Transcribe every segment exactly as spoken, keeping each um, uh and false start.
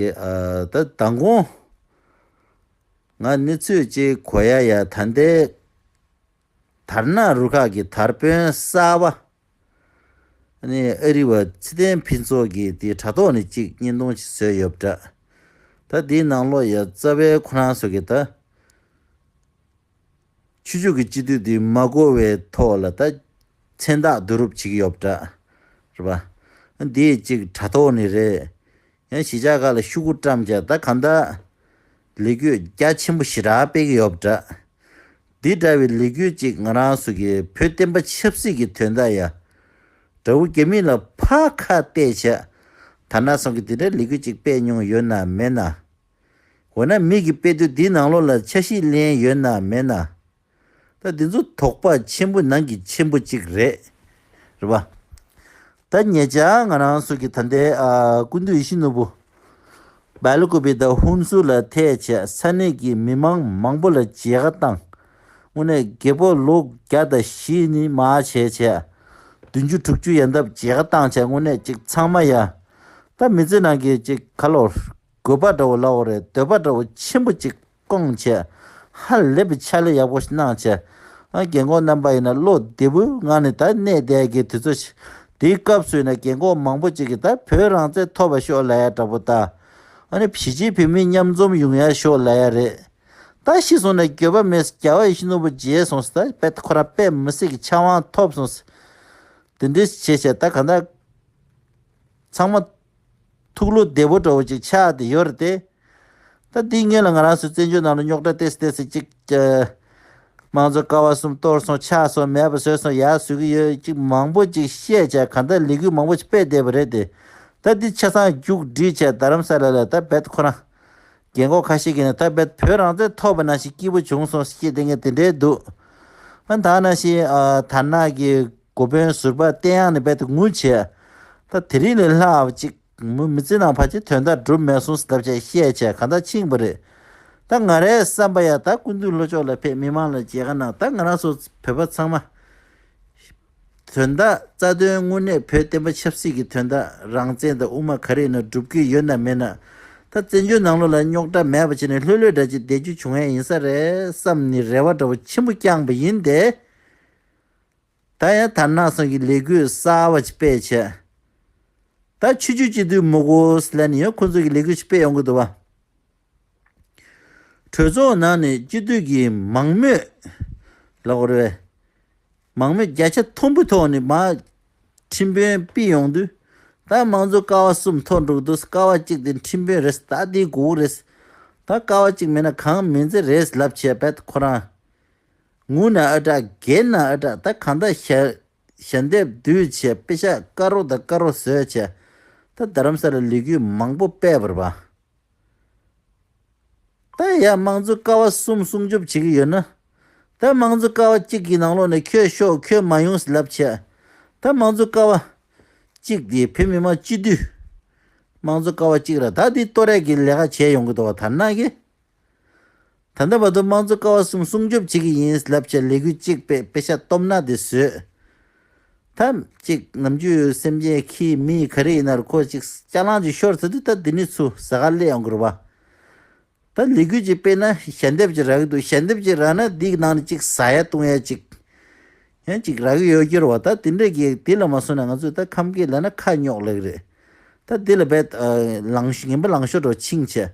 ཨ་ད་མདང་དགོང་ང་གནས་ཚུལ་ཅིག་གོ་ཡ་ཡ། ད་ལྟའི་དར་ནག་རུ་ཁག་གི་དར་དཔོན་གསར་པ། ཨ་ནི་ཨ་རི་བ་ཚེ་བརྟན་ཕུན་ཚོགས་ཀྱིས་དེ་དྲ་ཐོག་ནས་ཅིག་བརྙན་ཐུང་ཞིག་བཟོས་ཡོད་པ་འདྲ། ད་དེའི་ནང་ལོགས་ཡ་རྩ་བའི་ཁོ་རང་ཚོ་གི་ད་ཆོས་ཕྱོགས་ཀྱི་སྤྱི་འཐུས་དེ་མ་གོ་བའི་ཐོག་ལ་ད་མཚན་རྟགས་བསྡུ་རུབ་བྱེད་ཀྱི་ཡོད་པ་འདྲ། རེད་པ། འདི་ཅིག་དྲ་ཐོག་ནས་རེད། ཡང་གཞིས་ཆགས་ཁག་ལ་ཤོག་གུ་བཀྲམ་བྱས་ད་གང་ལྟར་ལས་འགུལ་རྒྱ་ཆེན་པོ་ཞེ་དྲག་སྤེལ་གྱི་ཡོད་པ་འདྲ། འདི་འདྲ་བའི་ལས་འགུལ་ཅིག་ང་རང་ཚོ་གི་བོད་བསྟན་པ་ཆབ་སྲིད་ཀྱི་དོན་དག་ཡ། དགྲ་བོ་རྒྱ་མི་ལ་ཕར་ཁ་གཏད་བྱས། དར་ནག་ཚང་གིས་འདི་འདྲའི་ལས་འགུལ་ཅིག་སྤེལ་མྱོང་ཡོད་ན་མེད་ན། འོ་ན་མི་གིས་དཔེ་དུས་འདིའི་ནང་ལོགས་ལ་འཆར་གཞི་ལེན་ཡོད་ན་མེད་ན། ད་འདི་ཚོ་དོགས་པ་ཆེན་པོ་ནང་གི་ཆེན་པོ་གཅིག་རེད། རེད་པ། ད་ཉེ་ཆར་ང་རང་ཚོ་གི་ད་ལྟའི་ཨ་སྐུ་མདུན་ཡིད་བཞིན་ནོར་བུ་སྦེལ་ཀོབ་དང་ཧུན་སུར་ལ་ཐད་བྱས་ས་གནས་ཀྱི་མི་མང་མང་པོ་ལ་མཇལ་ཁ་བཏང་། དངོས་གནས་རྒད་པོ་ལོ་བརྒྱ་དང་བཞི་ནས་མར་བྱས་བྱས་བདུན་ཅུ་དྲུག་ཅུ་ཡན་འདབ་མཇལ་ཁ་བཏང་བྱས་དངོས་གནས་ཅིག་ཚང་མ་ཡ། ད་མི་ཚེ་ནང་གི་ཅིག་ཁ་ལོ། དགོས་པ་འདྲ་བོ་ལབ་དགོས་རེད། འདོད་པ་འདྲ་བོ་ཆེན་པོ་ཅིག་སྐོང་བྱས། ཧ་ལས་པའི་ཕྱག་ལས་ཡག་པོ་ཞིག་གནང་བྱས། ཨ་རྒན་གོག་རྣམ་པ་ཡིན་ན་བློ་བདེ་པོའི་ངང་ནས་ད་གནས་བསྡད་ཀྱི་དུས་ཚོད་ཞིག་དེའི་སྐབས་སུ་ཡིན་ན་རྒན་གོག་མང་པོ་ཅིག་གིས་ད་བོད་རང་བཙན་ཐོབ་པ་ཤོག་ལབ་ཡ་འདྲ་པོ་ད། ཨ་ནི་གཞིས་བྱེས་བོད་མི་མཉམ་འཛོམས་ཡོང་ཡ་ཤོག་ལབ་ཡ་རེད། ད་ཤི་སོང་ན་འགྱོད་པ་མེད། རྒྱལ་བ་ཡིད་བཞིན་ནོར་བུ་མཇལ་སོང་ཟེར། ད་དཔེ་ཁོ་རང་དཔེ་མི་སྲིད་ཀྱི་ཕྱག་དབང་ཐོབ་སོང་ཟེར། དེ་འདྲའི་བྱས་བྱས་ད་ག་ད། ཚང་མ་ཐུགས་བློ་བདེ་པོ་འདྲ་བོ་ཅིག་ཆགས་བསྡད་ཡོད་རེད་དེ། ད་འདིའི་སྔོན་ལ་ང་རང་ཚོའི་བཙན་བྱོལ་ནང་ལ་རྙོག་དྲ་ཏོག་ཙམ་ཏོག་ཙམ་ཅིག་དམངས་གཙོ་ཀ་བ་གསུམ་གཏོར་སོང་། ཆགས་སོང་། མེད་པ་བཟོས་སོང་། ཡར་བཟོ་གི་ཡོད་ཅིག་མང་པོ་ཅིག་བཤད་བྱས་ག་ད་ལས་འགུལ་མང་པོ་ཅིག་སྤེལ་བསྡད་པ་རེད་དེ། ད་འདི་ཆ་ཚང་མཇུག་སྒྲིལ་བྱས་རྡ་རམ་ས་ལ་ལ་ད་རྦད་ཁོ་རང་རྒན་གོག་ཁ་ཤས་ཀྱིས་ནི་ད་རྦད་བོད་རང་བཙན་ཐོབ་པ་ནང་བཞིན་སྐྱིད་པོ་བྱུང་སོང་ཞེས་བསྡད་མཁན་དེ་འདྲའི་འདུག་ཨ་ད་ནང་བཞིན་ཨ་དར་ནག་གི་འགོ་དཔོན་ཟུར་པ་བསྟན་དབྱངས་ནས་རྦད་དེ་ངུ་བྱས། ད་དེ་རིང་ལས་སླ་བ་ཅིག་མུ་མི་ཚེ་ནང་ཕལ་ཆེར་དོན་དག་འགྲུབ་མེད་སོང་ཟེར་ལབ་བྱས་བཤད་བྱས་གང་ལྟར་ཕྱིན་པ་རེད། ད་ང་རའི་བསམ་པ་ཡ་ད་སྐུ་མདུན་ལྷོ་ཕྱོགས་ལ་ཕེབས་མི་མང་ལ་མཇལ་ཁ་གནང་། ད་ང་རང་ཚོ་བོད་པ་ཚང་མ་དོན་དག་རྩ་དོན་དངོས་གནས་བོད་བསྟན་པ་ཆབ་སྲིད་ཀྱི་དོན་དག་རང་བཙན་དང་དབུ་མ་ག་རེ་ཡིན་ན་སྒྲུབ་ཀྱི་ཡོད་ན་མེད་ན། ད་བཙན་བྱོལ་ནང་ལོགས་ལ་རྙོག་དྲ་མེད་པ་བྱས་ནས་ལྷོད་ལྷོད་འདྲ་ཅིག་བསྡད་རྒྱུ་བྱུང་ཡ་ཡིན་ས་རེད་བསམ་ནས་རེ་བ་འདྲ་བོ་ཆེན་པོ་བསྐྱངས་པ་ཡིན་ཏེ། ད་ཡང་དར་ནག་ཚང་གི་ལས་འགུལ་གསར་བ་ཅིག་སྤེལ་བྱས། ད་ཆོས་བརྒྱུད་སྤྱི་འཐུས་མི་དགོས་ཟེར་ལབ་ནས་ཡང་ཁོ་ཚོ་གི་ལས་འགུལ་ཅིག་སྤེལ་ཡོང་གི་འདུག་བ། གྲོས་ཚོགས་ནང་ནས་སྤྱི་འཐུས་ཀྱི་མང་མོས་ལབ་དགོས་རེད་པས། མང་མོས་བརྒྱ་ཆ་མཐོན་པོའི་ཐོག་ནས་མར་ཁྲིམས་དཔོན་ཕུད་ཡོང་དུས། ད་དམངས་གཙོ་ཀ་བ་གསུམ་ཐོན་འགྲོ་གི་འདུག་ཀ་བ་གཅིག་དེ་ཁྲིམས་དཔོན་རེད། ད་དེ་དགོས་རེད། ད་ཀ་བ་གཅིག་མེད་ན་གང་མིན་ཚེ་རེད་ལབ་བྱས་རྦད་ཁོ་རང་ངུ་ན་ཨ་དྲག་རྒྱལ་ན་ཨ་དྲག་ད་གང་ལྟར་ཞལ་ཞལ་འདེབས་བསྡུས་བྱས་དཔེ་ཤག་དཀར་རོ་དང་དཀར་རོ་བཟོས་བྱས། ད་རྡ་རམ་ས་ལ་ལས་འགུལ་མང་པོ་སྤེལ་བ་རེད་པ། ད་ཡ་དམངས་གཙོ་ཀ་བ་གསུམ་སྲུང་སྐྱོབ་བྱེད་ཀྱི་ཡོད་ན། ད་དམངས་གཙོ་ཀ་བ་གཅིག་གི་ནང་ལོགས་ནས་ཁྱོད་ཤོག་ཁྱོད་མ་ཡོང་ཟེར་ལབ་བྱས། ད་དམངས་གཙོ་ཀ་བ་གཅིག་དེ་བོད་མི་མང་སྤྱི་འཐུས། དམངས་གཙོ་ཀ་བ་གཅིག་ར་ད་དེ་གཏོར་ཡ་གི་ལས་ཀ་བྱས་ཡོང་གི་འདུག་བ། དར་ནག་གིས། ད་ལྟ་བར་དུ་དམངས་གཙོ་ཀ་བ་གསུམ་སྲུང་སྐྱོབ་བྱེད་ཀྱི་ཡིན་ལབ་བྱས་ལས་འགུལ་གཅིག་སྤེལ། དཔེ་ཤག་སྟོབས་ན་དེ་བཟོས། ད་གཅིག་ནམ་རྒྱུན་སེམས་ཅན་ཁྱི་མི་ག་རེ་ཡིན་ན་ར་ཁོ་གཅིག་ཅ་ལག་ཅིག་ཤོར་ཚར་དུས་ད་འདི་ནས་ཚུར་ཟ་ག་སླེབས་ཡོང་གི་རེད་པ། ད་ལས་འགུལ་ཅིག་སྤེལ་ན་ཞལ་འདེབས་ཅིག་རག་གི་འདུག་ཞལ་འདེབས་ཅིག་རག་ན་འདིའི་ནང་ནས་ཅིག་ཟ་ཡ་བཏུང་ཡ་ཅིག་ཡང་ཅིག་རག་གི་ཡོད་ཀྱི་རེད་པ། ད་དེ་འདྲ་གི་དེ་ལ་མ་སོང་ན་ང་ཚོས་ད་ཁམས་སྐད་ལབ་ན་ཁ་རྙོག་ལབ་ཀྱི་རེད། ད་དེ་ལ་རྦད་ལང་ཤོ་ངན་པ་ལང་ཤོ་འདྲ་བོ་ཕྱིན་བྱས།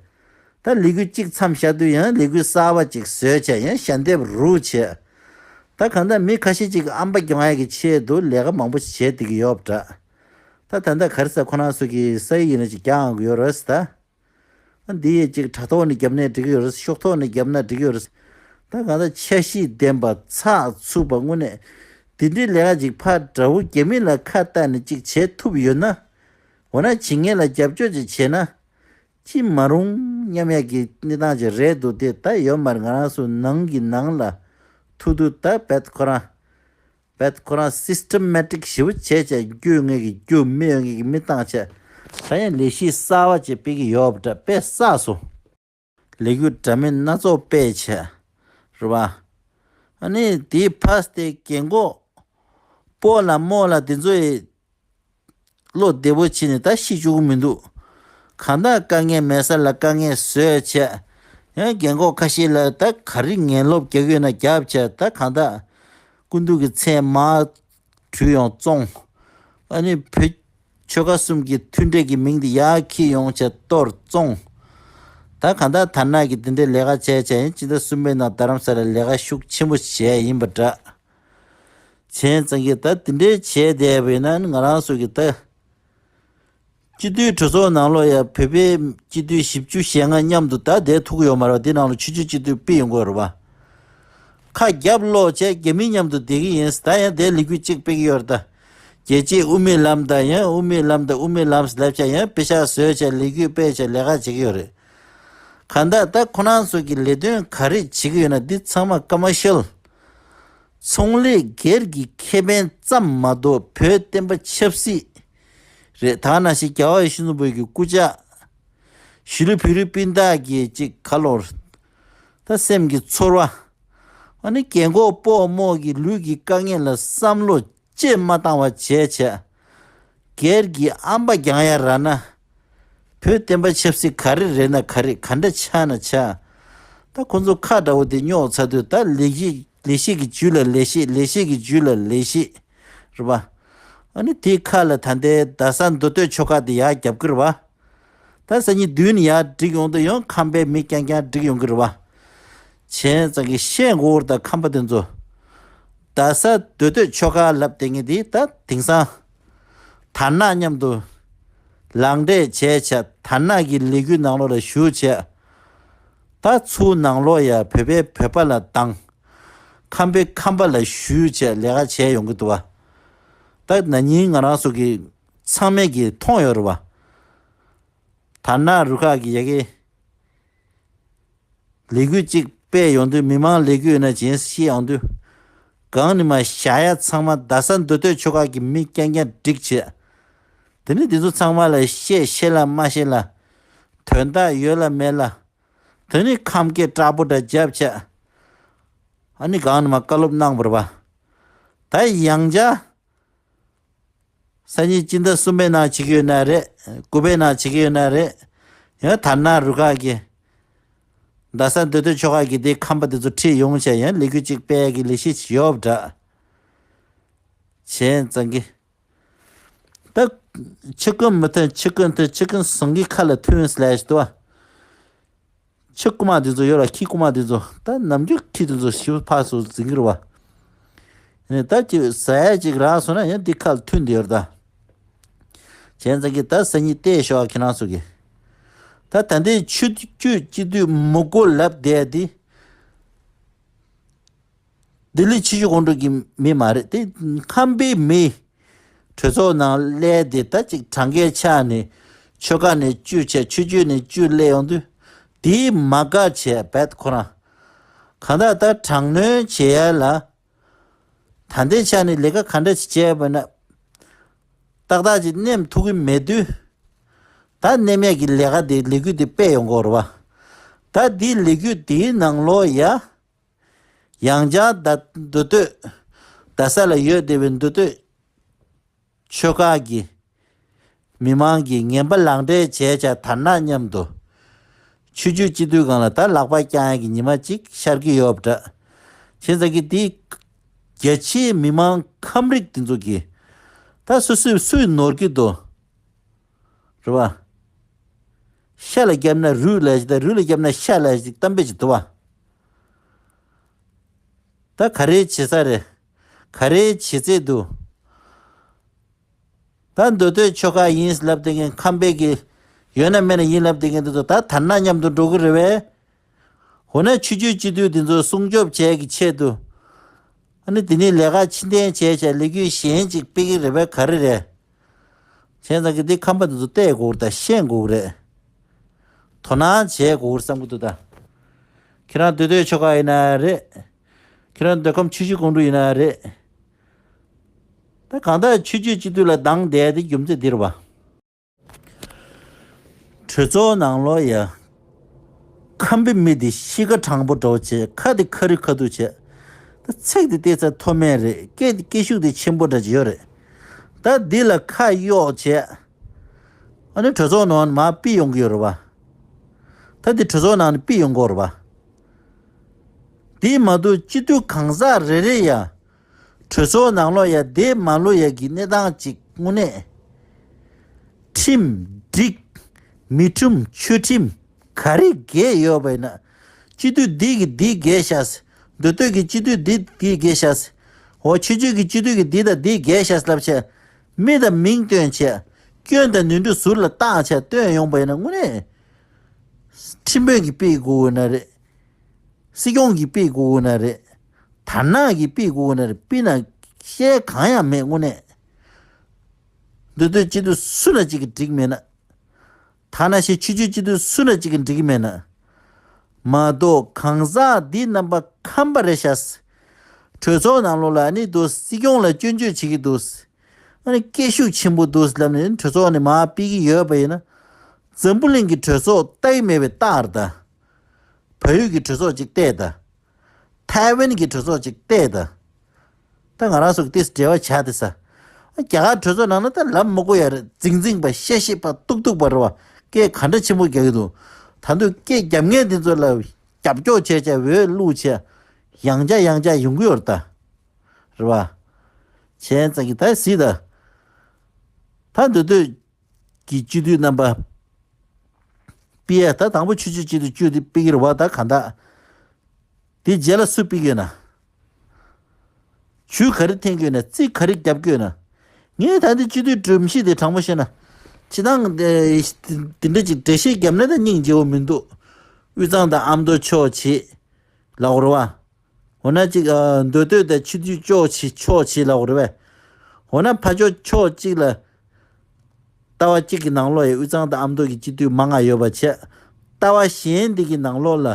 ད་ལས་འགུལ་གཅིག་མཚམས་བཞག་དུས་ཡང་ལས་འགུལ་གསར་པ་ཅིག་བཟོས་བྱས་ཡང་ཞལ་འདེབས་རུ་བྱས། ད་གང་ལྟར་མི་ཁ་ཤས་ཅིག་ཨམ་པ་རྒྱོང་ཡ་གི་ཆེད་དུ་ལས་ཀ་མང་པོ་ཞིག་བྱས་བསྡད་ཀྱི་ཡོད་པ་འདྲ། ད་ད་ལྟ་ག་རེ་ཟེར་ཁོ་རང་ཚོ་གི་ས་ཡིག་ཡིན་ན་ཅིག་རྒྱག་ཡོང་གི་ཡོད་རེད་ཟེར་ད། འདི་ཡི་གཅིག་དྲ་ཐོག་ནས་བརྒྱབ་ནས་འགྲིག་གི་ཡོད་རེད། ཤོག་ཐོག་ནས་བརྒྱབ་ན་འགྲིག་གི་ཡོད་རེད། ད་གང་ལྟར་འཆར་གཞི་ལྡན་པ་ཚགས་ཚུད་པ་དངོས་གནས་འདི་འདྲའི་ལས་ཀ་ཅིག་ཕར་དགྲ་བོ་རྒྱ་མི་ལ་ཁ་གཏད་ནས་ཅིག་བྱེད་ཐུབ་ཡོད་ན། འོ་ན་བྱེད་མཁན་ལ་རྒྱབ་སྐྱོར་ཅིག་བྱས་ན། ཅི་མ་རུང་སྙམ་ཡག་གི་གནས་སྟངས་ཅིག་རེད་འདུག་དེ་ད་ཡོད་མ་རེད། ང་རང་ཚོ་ནང་གི་ནང་ལ་ཐུག་དུས་ད་རྦད་ཁོ་རང་། བས་ཁོ་རང་སིས་ཊེ་མེ་ཊིག་ཞེ་པོ་བྱས་བྱས་རྒྱུ་ངེས་ཀྱི་རྒྱུ་མི་ཡོད་ངེས་ཀྱི་མི་བཏང་བྱས། ད་ཡང་ལས་གཞི་གསར་བ་ཅིག་སྤེལ་གྱི་ཡོད་པ་འདྲ་དཔེ་བསགས་སོང་། ལས་འགུལ་འདྲ་མིན་སྣ་ཚོགས་སྤེལ་བྱས། རེད་པ། ཨ་ནི་དེའི་ཕར་དེ་རྒན་གོག་སྤོ་ལགས་རྨོ་ལགས་དེ་ཚོ་ཡི་བློ་བདེ་པོ་བྱས་ནས་ད་ཤི་བཅུག་གི་མི་འདུག་གང་ལྟར་དཀའ་ངལ་མེད་ས་ལ་དཀའ་ངལ་བཟོས་བྱས། ཡང་རྒན་གོག་ཁ་ཤས་ལ་ད་ག་རེ་ངན་སློབ་རྒྱག་ཡོད་ན་རྒྱབ་བྱས། ད་གང་ལྟར་སྐུ་མདུན་གྱི་མཚན་མ་བྲུས་ཡོང་བཙོང་། ཨ་ནི་བོད་ཆོལ་ཁ་གསུམ་གྱི་མཐུན་འབྲེལ་གྱི་མིང་དེ་ཡར་འཁྱེར་ཡོང་བྱས་གཏོར་བཙོང་། ད་གང་ལྟར་དར་ནག་གིས་དེ་འདྲའི་ལས་ཀ་བྱས་བྱས། ཡང་སྤྱི་ཟླ་གསུམ་པའི་ནང་རྡ་རམ་ས་ལ་ལས་ཀ་ཤུགས་ཆེན་པོ་བྱས་ཡིན་པ་འདྲ། བྱས་ཙང་གི་ད་དེ་འདྲའི་བྱས་བསྡད་པ་ཡིན་ན་ང་རང་ཚོ་གི་ད་སྤྱི་འཐུས་གྲོས་ཚོགས་ནང་ལོགས་ཡ་བོད་པའི་སྤྱི་འཐུས་བཞི་བཅུ་ཞེ་ལྔ་མཉམ་དུ་ད་བསྡད་ཐུབ་ཀྱི་ཡོད་མ་རེད་པ། དེ་ནང་ལ་ཆོས་བརྒྱུད་སྤྱི་འཐུས་དཔེ་ཡོང་གི་ཡོད་རེད་པ། ཁ་རྒྱབ་ལོག་བྱས་རྒྱ་མི་མཉམ་དུ་བསྡད་ཀྱི་ཡིན། ད་ཡང་དེ་ལས་འགུལ་གཅིག་སྤེལ་གྱི་ཡོད་རེད་ད། རྒྱལ་གཅེས་དབུ་མའི་ལམ་དང་ཡང་དབུ་མའི་ལམ་དང་དབུ་མའི་ལམ་ལབ་བྱས་ཡང་པེ་ཤག་བཟོས་བྱས་ལས་འགུལ་སྤེལ་བྱས་ལས་ཀ་བྱེད་ཀྱི་ཡོད་རེད། གང་ལྟར་ད་ཁོ་རང་ཚོ་གི་ལས་དོན་ག་རེ་བྱེད་ཀྱི་ཡོད་ན་འདི་ཚང་མ་ཀ་མར་ཤལ། ཚོང་ལས་སྒེར་གྱི་ཁེ་ཕན་ཙམ་མ་གཏོགས་བོད་བསྟན་པ་ཆབ་སྲིད་རེད། ད་ནང་བཞིན་རྒྱལ་བ་ཡིད་བཞིན་ནོར་བུ་གི་སྐུ་ཕྱྭ། ཞི་ལུ་བོད་རིགས་སྤུན་ཟླ་གི་ཅིག་ག་ལོར། ད་སེམས་ཀྱི་ཚོར་བ། ཨ་ནི་རྒན་གོག་སྤོ་རྨོ་གི་ལུས་ཀྱི་དཀའ་ངལ་ལ་བསམ་བློ་ཅེས་མ་བཏང་བ་བྱས་བྱས། སྒེར་གྱི་ཨམ་པ་རྒྱང་ཡ་ར་ན། བོད་བསྟན་པ་ཆབ་སྲིད་ག་རེ་རེད་ན་ག་རེ་ག་འདྲ་ཆགས་ན་ཆགས། ད་ཁོ་ཚོ་ཁ་འདྲ་བོ་དེ་སྙོག་ཚར་དུས་ད་ལེགས་བཤད་ལེགས་བཤད་ཀྱི་རྒྱུད་ལ་ལེགས་བཤད་ལེགས་བཤད་ཀྱི་རྒྱུད་ལ་ལེགས་བཤད་རེད་པ། ཨ་ནི་དེའི་ཁ་ལ་ད་ལྟའི་རྡ་ས་མདོ་སྟོད་ཆོལ་ཁ་དེ་ཡར་རྒྱབ་ཀྱི་རེད་པ། ད་སང་ཉིན་བདུན་ནས་ཡར་སྒྲིག་ཡོང་དུས་ཡང་ཁམས་པའི་མི་རྐྱང་རྐྱང་སྒྲིག་ཡོང་གི་རེད་པ། བྱས་ཙང་གི་ཤེས་དགོས་རེད་ད། ཁམས་པ་དེ་ཚོ། རྡ་ས་མདོ་སྟོད་ཆོལ་ཁ་ལབ་དེ་ངས་དེ་ད་དེང་སང་དར་ནག་མཉམ་དུ་ལག་འབྲེལ་བྱས་བྱས་དར་ནག་གི་ལས་འགུལ་ནང་ལོགས་ལ་ཞུགས་བྱས། ད་ཚུར་ནང་ལོགས་ཡ་བོད་པའི་བོད་པ་ལ་དང་། ཁམས་པའི་ཁམས་པ་ལ་ཞུགས་བྱས་ལས་ཀ་བྱས་ཡོང་གི་འདུག་པ། ད་ན་ནིང་ང་རང་ཚོ་གི་ཚང་མས་ཀྱིས་མཐོང་ཡོད་རེད་པ། དར་ནག་རུ་ཁག་གི་ཡ་གི་ལས་འགུལ་གཅིག་སྤེལ་ཡོང་དུས་མི་མང་ལས་འགུལ་ཡོད་ན་བྱིན་ཤེས་ཡོང་དུས། གང་ནས་མ་བཞག་ཡ་ཚང་མ་རྡ་ས་མདོ་སྟོད་ཆོལ་ཁ་གི་མི་རྐྱང་རྐྱང་བསྒྲིགས་བྱས། དེ་ནས་དེ་ཚོ་ཚང་མ་ལ་བཤད་ཤེས་ལ་མ་ཤེས་ལ། དོན་དག་ཡོད་ལ་མེད་ལ། དེ་ནས་ཁམས་སྐད་དྲག་པོ་འདྲ་བརྒྱབ་བྱས། ཨ་ནི་གང་ནས་མ་བཀའ་སློབ་གནང་བ་རེད་པ། ད་ཡང་བསྐྱར། སང་ཉིན་སྤྱི་ཟླ་གསུམ་པའི་ནང་བྱེད་ཀྱི་ཡོད་ན་རེད། དགུ་པའི་ནང་བྱེད་ཀྱི་ཡོད་ན་རེད། ཡང་དར་ནག་རུ་ཁག་གི། རྡ་ས་མདོ་སྟོད་ཆོལ་ཁ་གི་དེ་ཁམས་པ་དེ་ཚོ་ཁྲིད་ཡོང་བྱས་ཡང་ལས་འགུལ་གཅིག་སྤེལ་གྱི་ལས་གཞི་ཡོད་པ་འདྲ། བྱས་ཙང་གི། ད། ཆི་ཀུན་མི་ཐོན་ཆི་ཀུན་ཐོན་ཆི་ཀུན་བཟང་གི་ཁ་ལ་ཐོན་སླེབས་ཏོ། ཆུ་རྐུ་མ་དེ་ཚོ་ཡོད་ལ་ཁྱི་རྐུ་མ་དེ་ཚོ་ད་ནམ་རྒྱུན་ཁྱི་དེ་ཚོ་ཞིབ་ཕར་ཚུར་འཛིང་གི་རེད་པ། ཨ་ནི་ད་ཅིག་ཟ་ཡ་ཅིག་རག་སོང་ན་ཡང་འདི་ཁ་ལ་ཐོན་བསྡད་ཡོད་རེད་ད། བྱས་ཙང་གི་ད་སང་ཉིན་བལྟས་ཤོག་ཨ་ཁྱེད་རང་ཚོ་གི། ད་ད་ལྟའི་ཆོས་བརྒྱུད་སྤྱི་འཐུས་མི་དགོས་ལབ་བསྡད་དེ། ལྡི་ལི་ཆུ་བཞི་སྒང་དྲུག་གི་མི་མ་རེད་དེ། ཁམས་པའི་མི། གྲོས་ཚོགས་ནང་སླེབས་དེ་ད་ཅིག་གྲངས་ཀའི་ཆ་ནས་ཆོལ་ཁ་ནས་བཅུ་བྱས་ཆོས་བརྒྱུད་ནས་བཅུ་སླེབས་ཡོང་དུས། དེའི་མ་དགའ་བྱས་བེད་ཁོ་རང་། གང་ལྟར་ད་དྲག་གནོན་བྱེད་ཡ་ལ། ད་ལྟའི་ཆ་ནས་ལས་ཀ་ག་འདྲ་ཞིག་བྱས་པ་ན། ཏག་ཏག་ཅིག་གནོན་ཐུབ་ཀྱི་མེད་དུས། ད་གནོན་ཡ་གི་ལས་ཀ་དེ་ལས་འགུལ་དེ་སྤེལ་ཡོང་གི་ཡོད་རེད་པ། ད་དེའི་ལས་འགུལ་དེའི་ནང་ལོགས་ཡ། ཡང་བསྐྱར་ད་མདོ་སྟོད། རྡ་ས་ལ་ཡོད་བསྡད་པའི་མདོ་སྟོད་ཆོལ་ཁ་གི་མི་མང་གིས་ངན་པ་ལག་འབྲེལ་བྱས་བྱས་དར་ནག་མཉམ་དུ་ཆོས་བརྒྱུད་སྤྱི་འཐུས་སྒང་ལ་ད་ལག་པ་བརྐྱང་ཡ་གི་ཉི་མ་གཅིག་ཤར་གྱི་ཡོད་པ་འདྲ། བྱས་ཙང་གི་དེ་རྒྱ་ཆེའི་མི་མང་ཁམས་རིགས་དེ་ཚོ་གིས་ད་སུ་སུས་སུས་ནོར་གྱི་འདུག་རེད་པ། ཤ་ལ་བརྒྱབ་ན་རུས་ལ་ཞིག་དང་རུས་ལ་བརྒྱབ་ན་ཤ་ལ་ཞིག་གཏམ་དཔེ་ཅིག་འདུག་པ། ད་ག་རེ་བྱེད་ས་རེད། ག་རེ་བྱེད་རྩིས་འདུག་ད་མདོ་སྟོད་ཆོལ་ཁ་ཡིན་ལབ་བསྡད་མཁན་ཁམས་པའི་གི་ཡོད་ན་མེད་ན་ཡིན་ལབ་བསྡད་མཁན་དེ་ཚོ་ད་དར་ནག་མཉམ་དུ་འགྲོ་གི་རེད་པས། འོ་ན་ཆོས་བརྒྱུད་སྤྱི་འཐུས་དེ་ཚོ་སྲུང་སྐྱོབ་བྱེད་ཀྱི་ཆེད་དུ། ཨ་ནི་དེ་ནས་ལས་ཀ་ཕྱིར་འཐེན་བྱས་བྱས་ལས་འགུལ་གཞན་ཅིག་སྤེལ་གྱི་རེད་པས་ག་རེ་རེད། བྱས་ཙང་གི་འདི་ཁམས་པ་དེ་ཚོ་བལྟས་དགོས་རེད་ད་ཤེས་དགོས་ཀྱི་རེད། དོ་སྣང་བྱེད་དགོས་རེད་བསམ་གྱི་འདུག་ད། ཁྱེད་རང་མདོ་སྟོད་ཆོལ་ཁ་ཡིན་ན་རེད། ཁྱེད་རང་མདོ་ཁམས་ཆུ་བཞི་སྒང་དྲུག་ཡིན་ན་རེད། ད་གང་ལྟར་ཆོས་བརྒྱུད་སྤྱི་འཐུས་ལ་སྡང་བསྡད་དེ་རྒྱུ་མཚན་འདི་རེད་པ། གྲོས་ཚོགས་ནང་ལོགས་ཡ། ཁམས་པའི་མི་འདི་གཤིས་ཀ་དྲང་པོ་འདྲ་བོ་བྱས་ཁ་དེ་ཁ་རི་ཁ་ཐུག་བྱས། ད་ཚིག་དེ་བལྟས་ཚར་མཐོ་དམན་རེད་སྐད་དེ་སྐད་ཤུགས་དེ་ཆེན་པོ་འདྲ་ཅིག་ཡོད་རེད། ད་འདི་ལ་ཁ་གཡོགས་བྱས། ཨ་ནི་གྲོས་ཚོགས་ནང་མར་ཕུད་ཡོང་གི་ཡོད་རེད་བ། ད་འདི་གྲོས་ཚོགས་ནང་ནས་ཕུད་ཡོང་གི་ཡོད་རེད་བ། དེ་མ་གཏོགས་སྤྱི་འཐུས་གང་ཟག་རེ་རེ་ཡང་གྲོས་ཚོགས་ནང་ལོགས་ཡ་བསྡད་མ་ལོས་ཡ་གི་གནས་སྟངས་ཅིག་དངོས་གནས་ཁྲིམས་འགྲིག་མི་ཁྲིམས་ཆོས་ཁྲིམས་ག་རེ་འགལ་ཡོད་པ་ཡིན་ན། སྤྱི་འཐུས་འདི་གི་འདི་འགལ་ཤག་མདོ་སྟོད་ཀྱི་སྤྱི་འཐུས་འདི་འདི་འགལ་ཤག་འོ་ཆོས་བརྒྱུད་ཀྱི་སྤྱི་འཐུས་ཀྱི་འདི་དང་འདི་འགལ་ཤག་ལབ་བྱས། མི་དང་མིང་བཏོན་བྱས། སྐྱོན་དང་ནོར་འཁྲུལ་ཟུར་ལ་བཏང་བྱས་བཏོན་ཡོང་པ་ཡིན་ན་དངོས་གནས། ཁྲིམས་དཔོན་གྱིས་ཕུད་དགོས་ཀྱི་ན་རེད། སྲིད་སྐྱོང་གིས་ཕུད་དགོས་ཀྱི་ན་རེད། དར་ནག་གིས་ཕུད་དགོས་ཀྱི་ན་རེད། ཕུད་ན་ཤེས་གང་ཡང་མེད་དངོས་གནས། མདོ་སྟོད་སྤྱི་འཐུས་སུ་ལ་གཅིག་གིས་འགྲིག་མེད་ན། ཐ་ན་ཤི་ཆུ་ཆུ་ཅི་དུས་སུ་ན་གཅིག་གིས་འགྲིག་གི་མེད་ན། མ་གཏོགས་གང་ཟག་འདི་རྣམ་པ་ཁམས་པ་རེད་ཤག་གྲོས་ཚོགས་ནང་ལོགས་ལ་ནི་འདུག་སྲིད་སྐྱོང་ལ་སྐྱོན་བརྗོད་བྱེད་ཀྱི་འདུག་ཨ་ནི་སྐད་ཤུགས་ཆེན་པོ་འདུག་ལབ་ནས་གྲོས་ཚོགས་ནས་མར་ཕུད་ཀྱི་ཡོད་པ་ཡིན་ན། འཛམ་བུ་གླིང་གི་གྲོས་ཚོགས་ལྟ་གི་མེད་པའི་རྟགས་རེད་ད། བལ་ཡུལ་གྱི་གྲོས་ཚོགས་ཅིག་བལྟས་ད། ཐའེ་ཝན་གྱི་གྲོས་ཚོགས་ཅིག་བལྟས་ད། ད་ང་རང་ཚོ་ཏིས་འབྲེལ་བ་བྱ་དེ་ས། རྒྱ་གར་གྲོས་ཚོགས་ནང་ན་ད་ལབ་མ་དགོས་ཡ་རེད། འཛིང་འཛིང་པ་བཤད་བཤད་པ་གཏུག་གཏུག་པ་རེད་བ། སྐད་ག་འདྲ་ཆེན་པོ་རྒྱག་གི་འདུག་ད་དུང་སྐད་རྒྱབ་མཁན་དེ་ཚོ་ལ་རྒྱབ་སྐྱོར་བྱས་བྱས་འོས་བླུགས་བྱས། ཡང་བསྐྱར་ཡང་བསྐྱར་ཡོང་གི་ཡོད་རེད་ད། རེད་བ། བྱས་ཙང་གི་ད་སྲིད་ད། ད་འདི་དུས་ཀྱི་སྤྱི་འཐུས་རྣམ་པ། ཕུད་ཡ་ད་དང་པོ་ཆུ་ཆུ་སྤྱི་འཐུས་བཅུ་དེ་ཕུད་ཀྱི་རེད་བ། ད་གང་ལྟར། དེ་རྗེས་ལ་སུ་ཕུད་ཀྱི་ཡོད་ན། ཇུས་ག་རེ་འཐེན་གྱི་ཡོད་ན། རྩིས་ག་རེ་རྒྱབ་ཀྱི་ཡོད་ན། ངས་ད་འདི་སྤྱི་འཐུས་སྒྲོམ་གཞི་དེ་དྲང་པོ་བཤད་ན། སྤྱི་བཏང་དེ་འདྲ་ཅིག་འགྲེལ་བཤད་བརྒྱབ་ན་ད་སྙིང་རྗེ་བོ་མི་འདུག་དབུས་གཙང་དང་ཨ་མདོ་ཕྱོགས་བྱེད་ལབ་དགོས་རེད་བ། འོ་ན་ཅིག་ཨ། མདོ་སྟོད་དང་ཆུ་འདུས་ཕྱོགས་བྱེད་ཕྱོགས་བྱེད་ལབ་དགོས་རེད་བས། འོ་ན་ཕར་ཕྱོགས་ཕྱོགས་གཅིག་ལ། ལྟ་བ་གཅིག་གི་ནང་ལོགས་ཡ་དབུས་གཙང་དང་ཨ་མདོ་གི་སྤྱི་འཐུས་མང་ང་ཡོད་པ་བྱས། ལྟ་བ་གཞན་འདི་གི་ནང་ལོགས་ལ།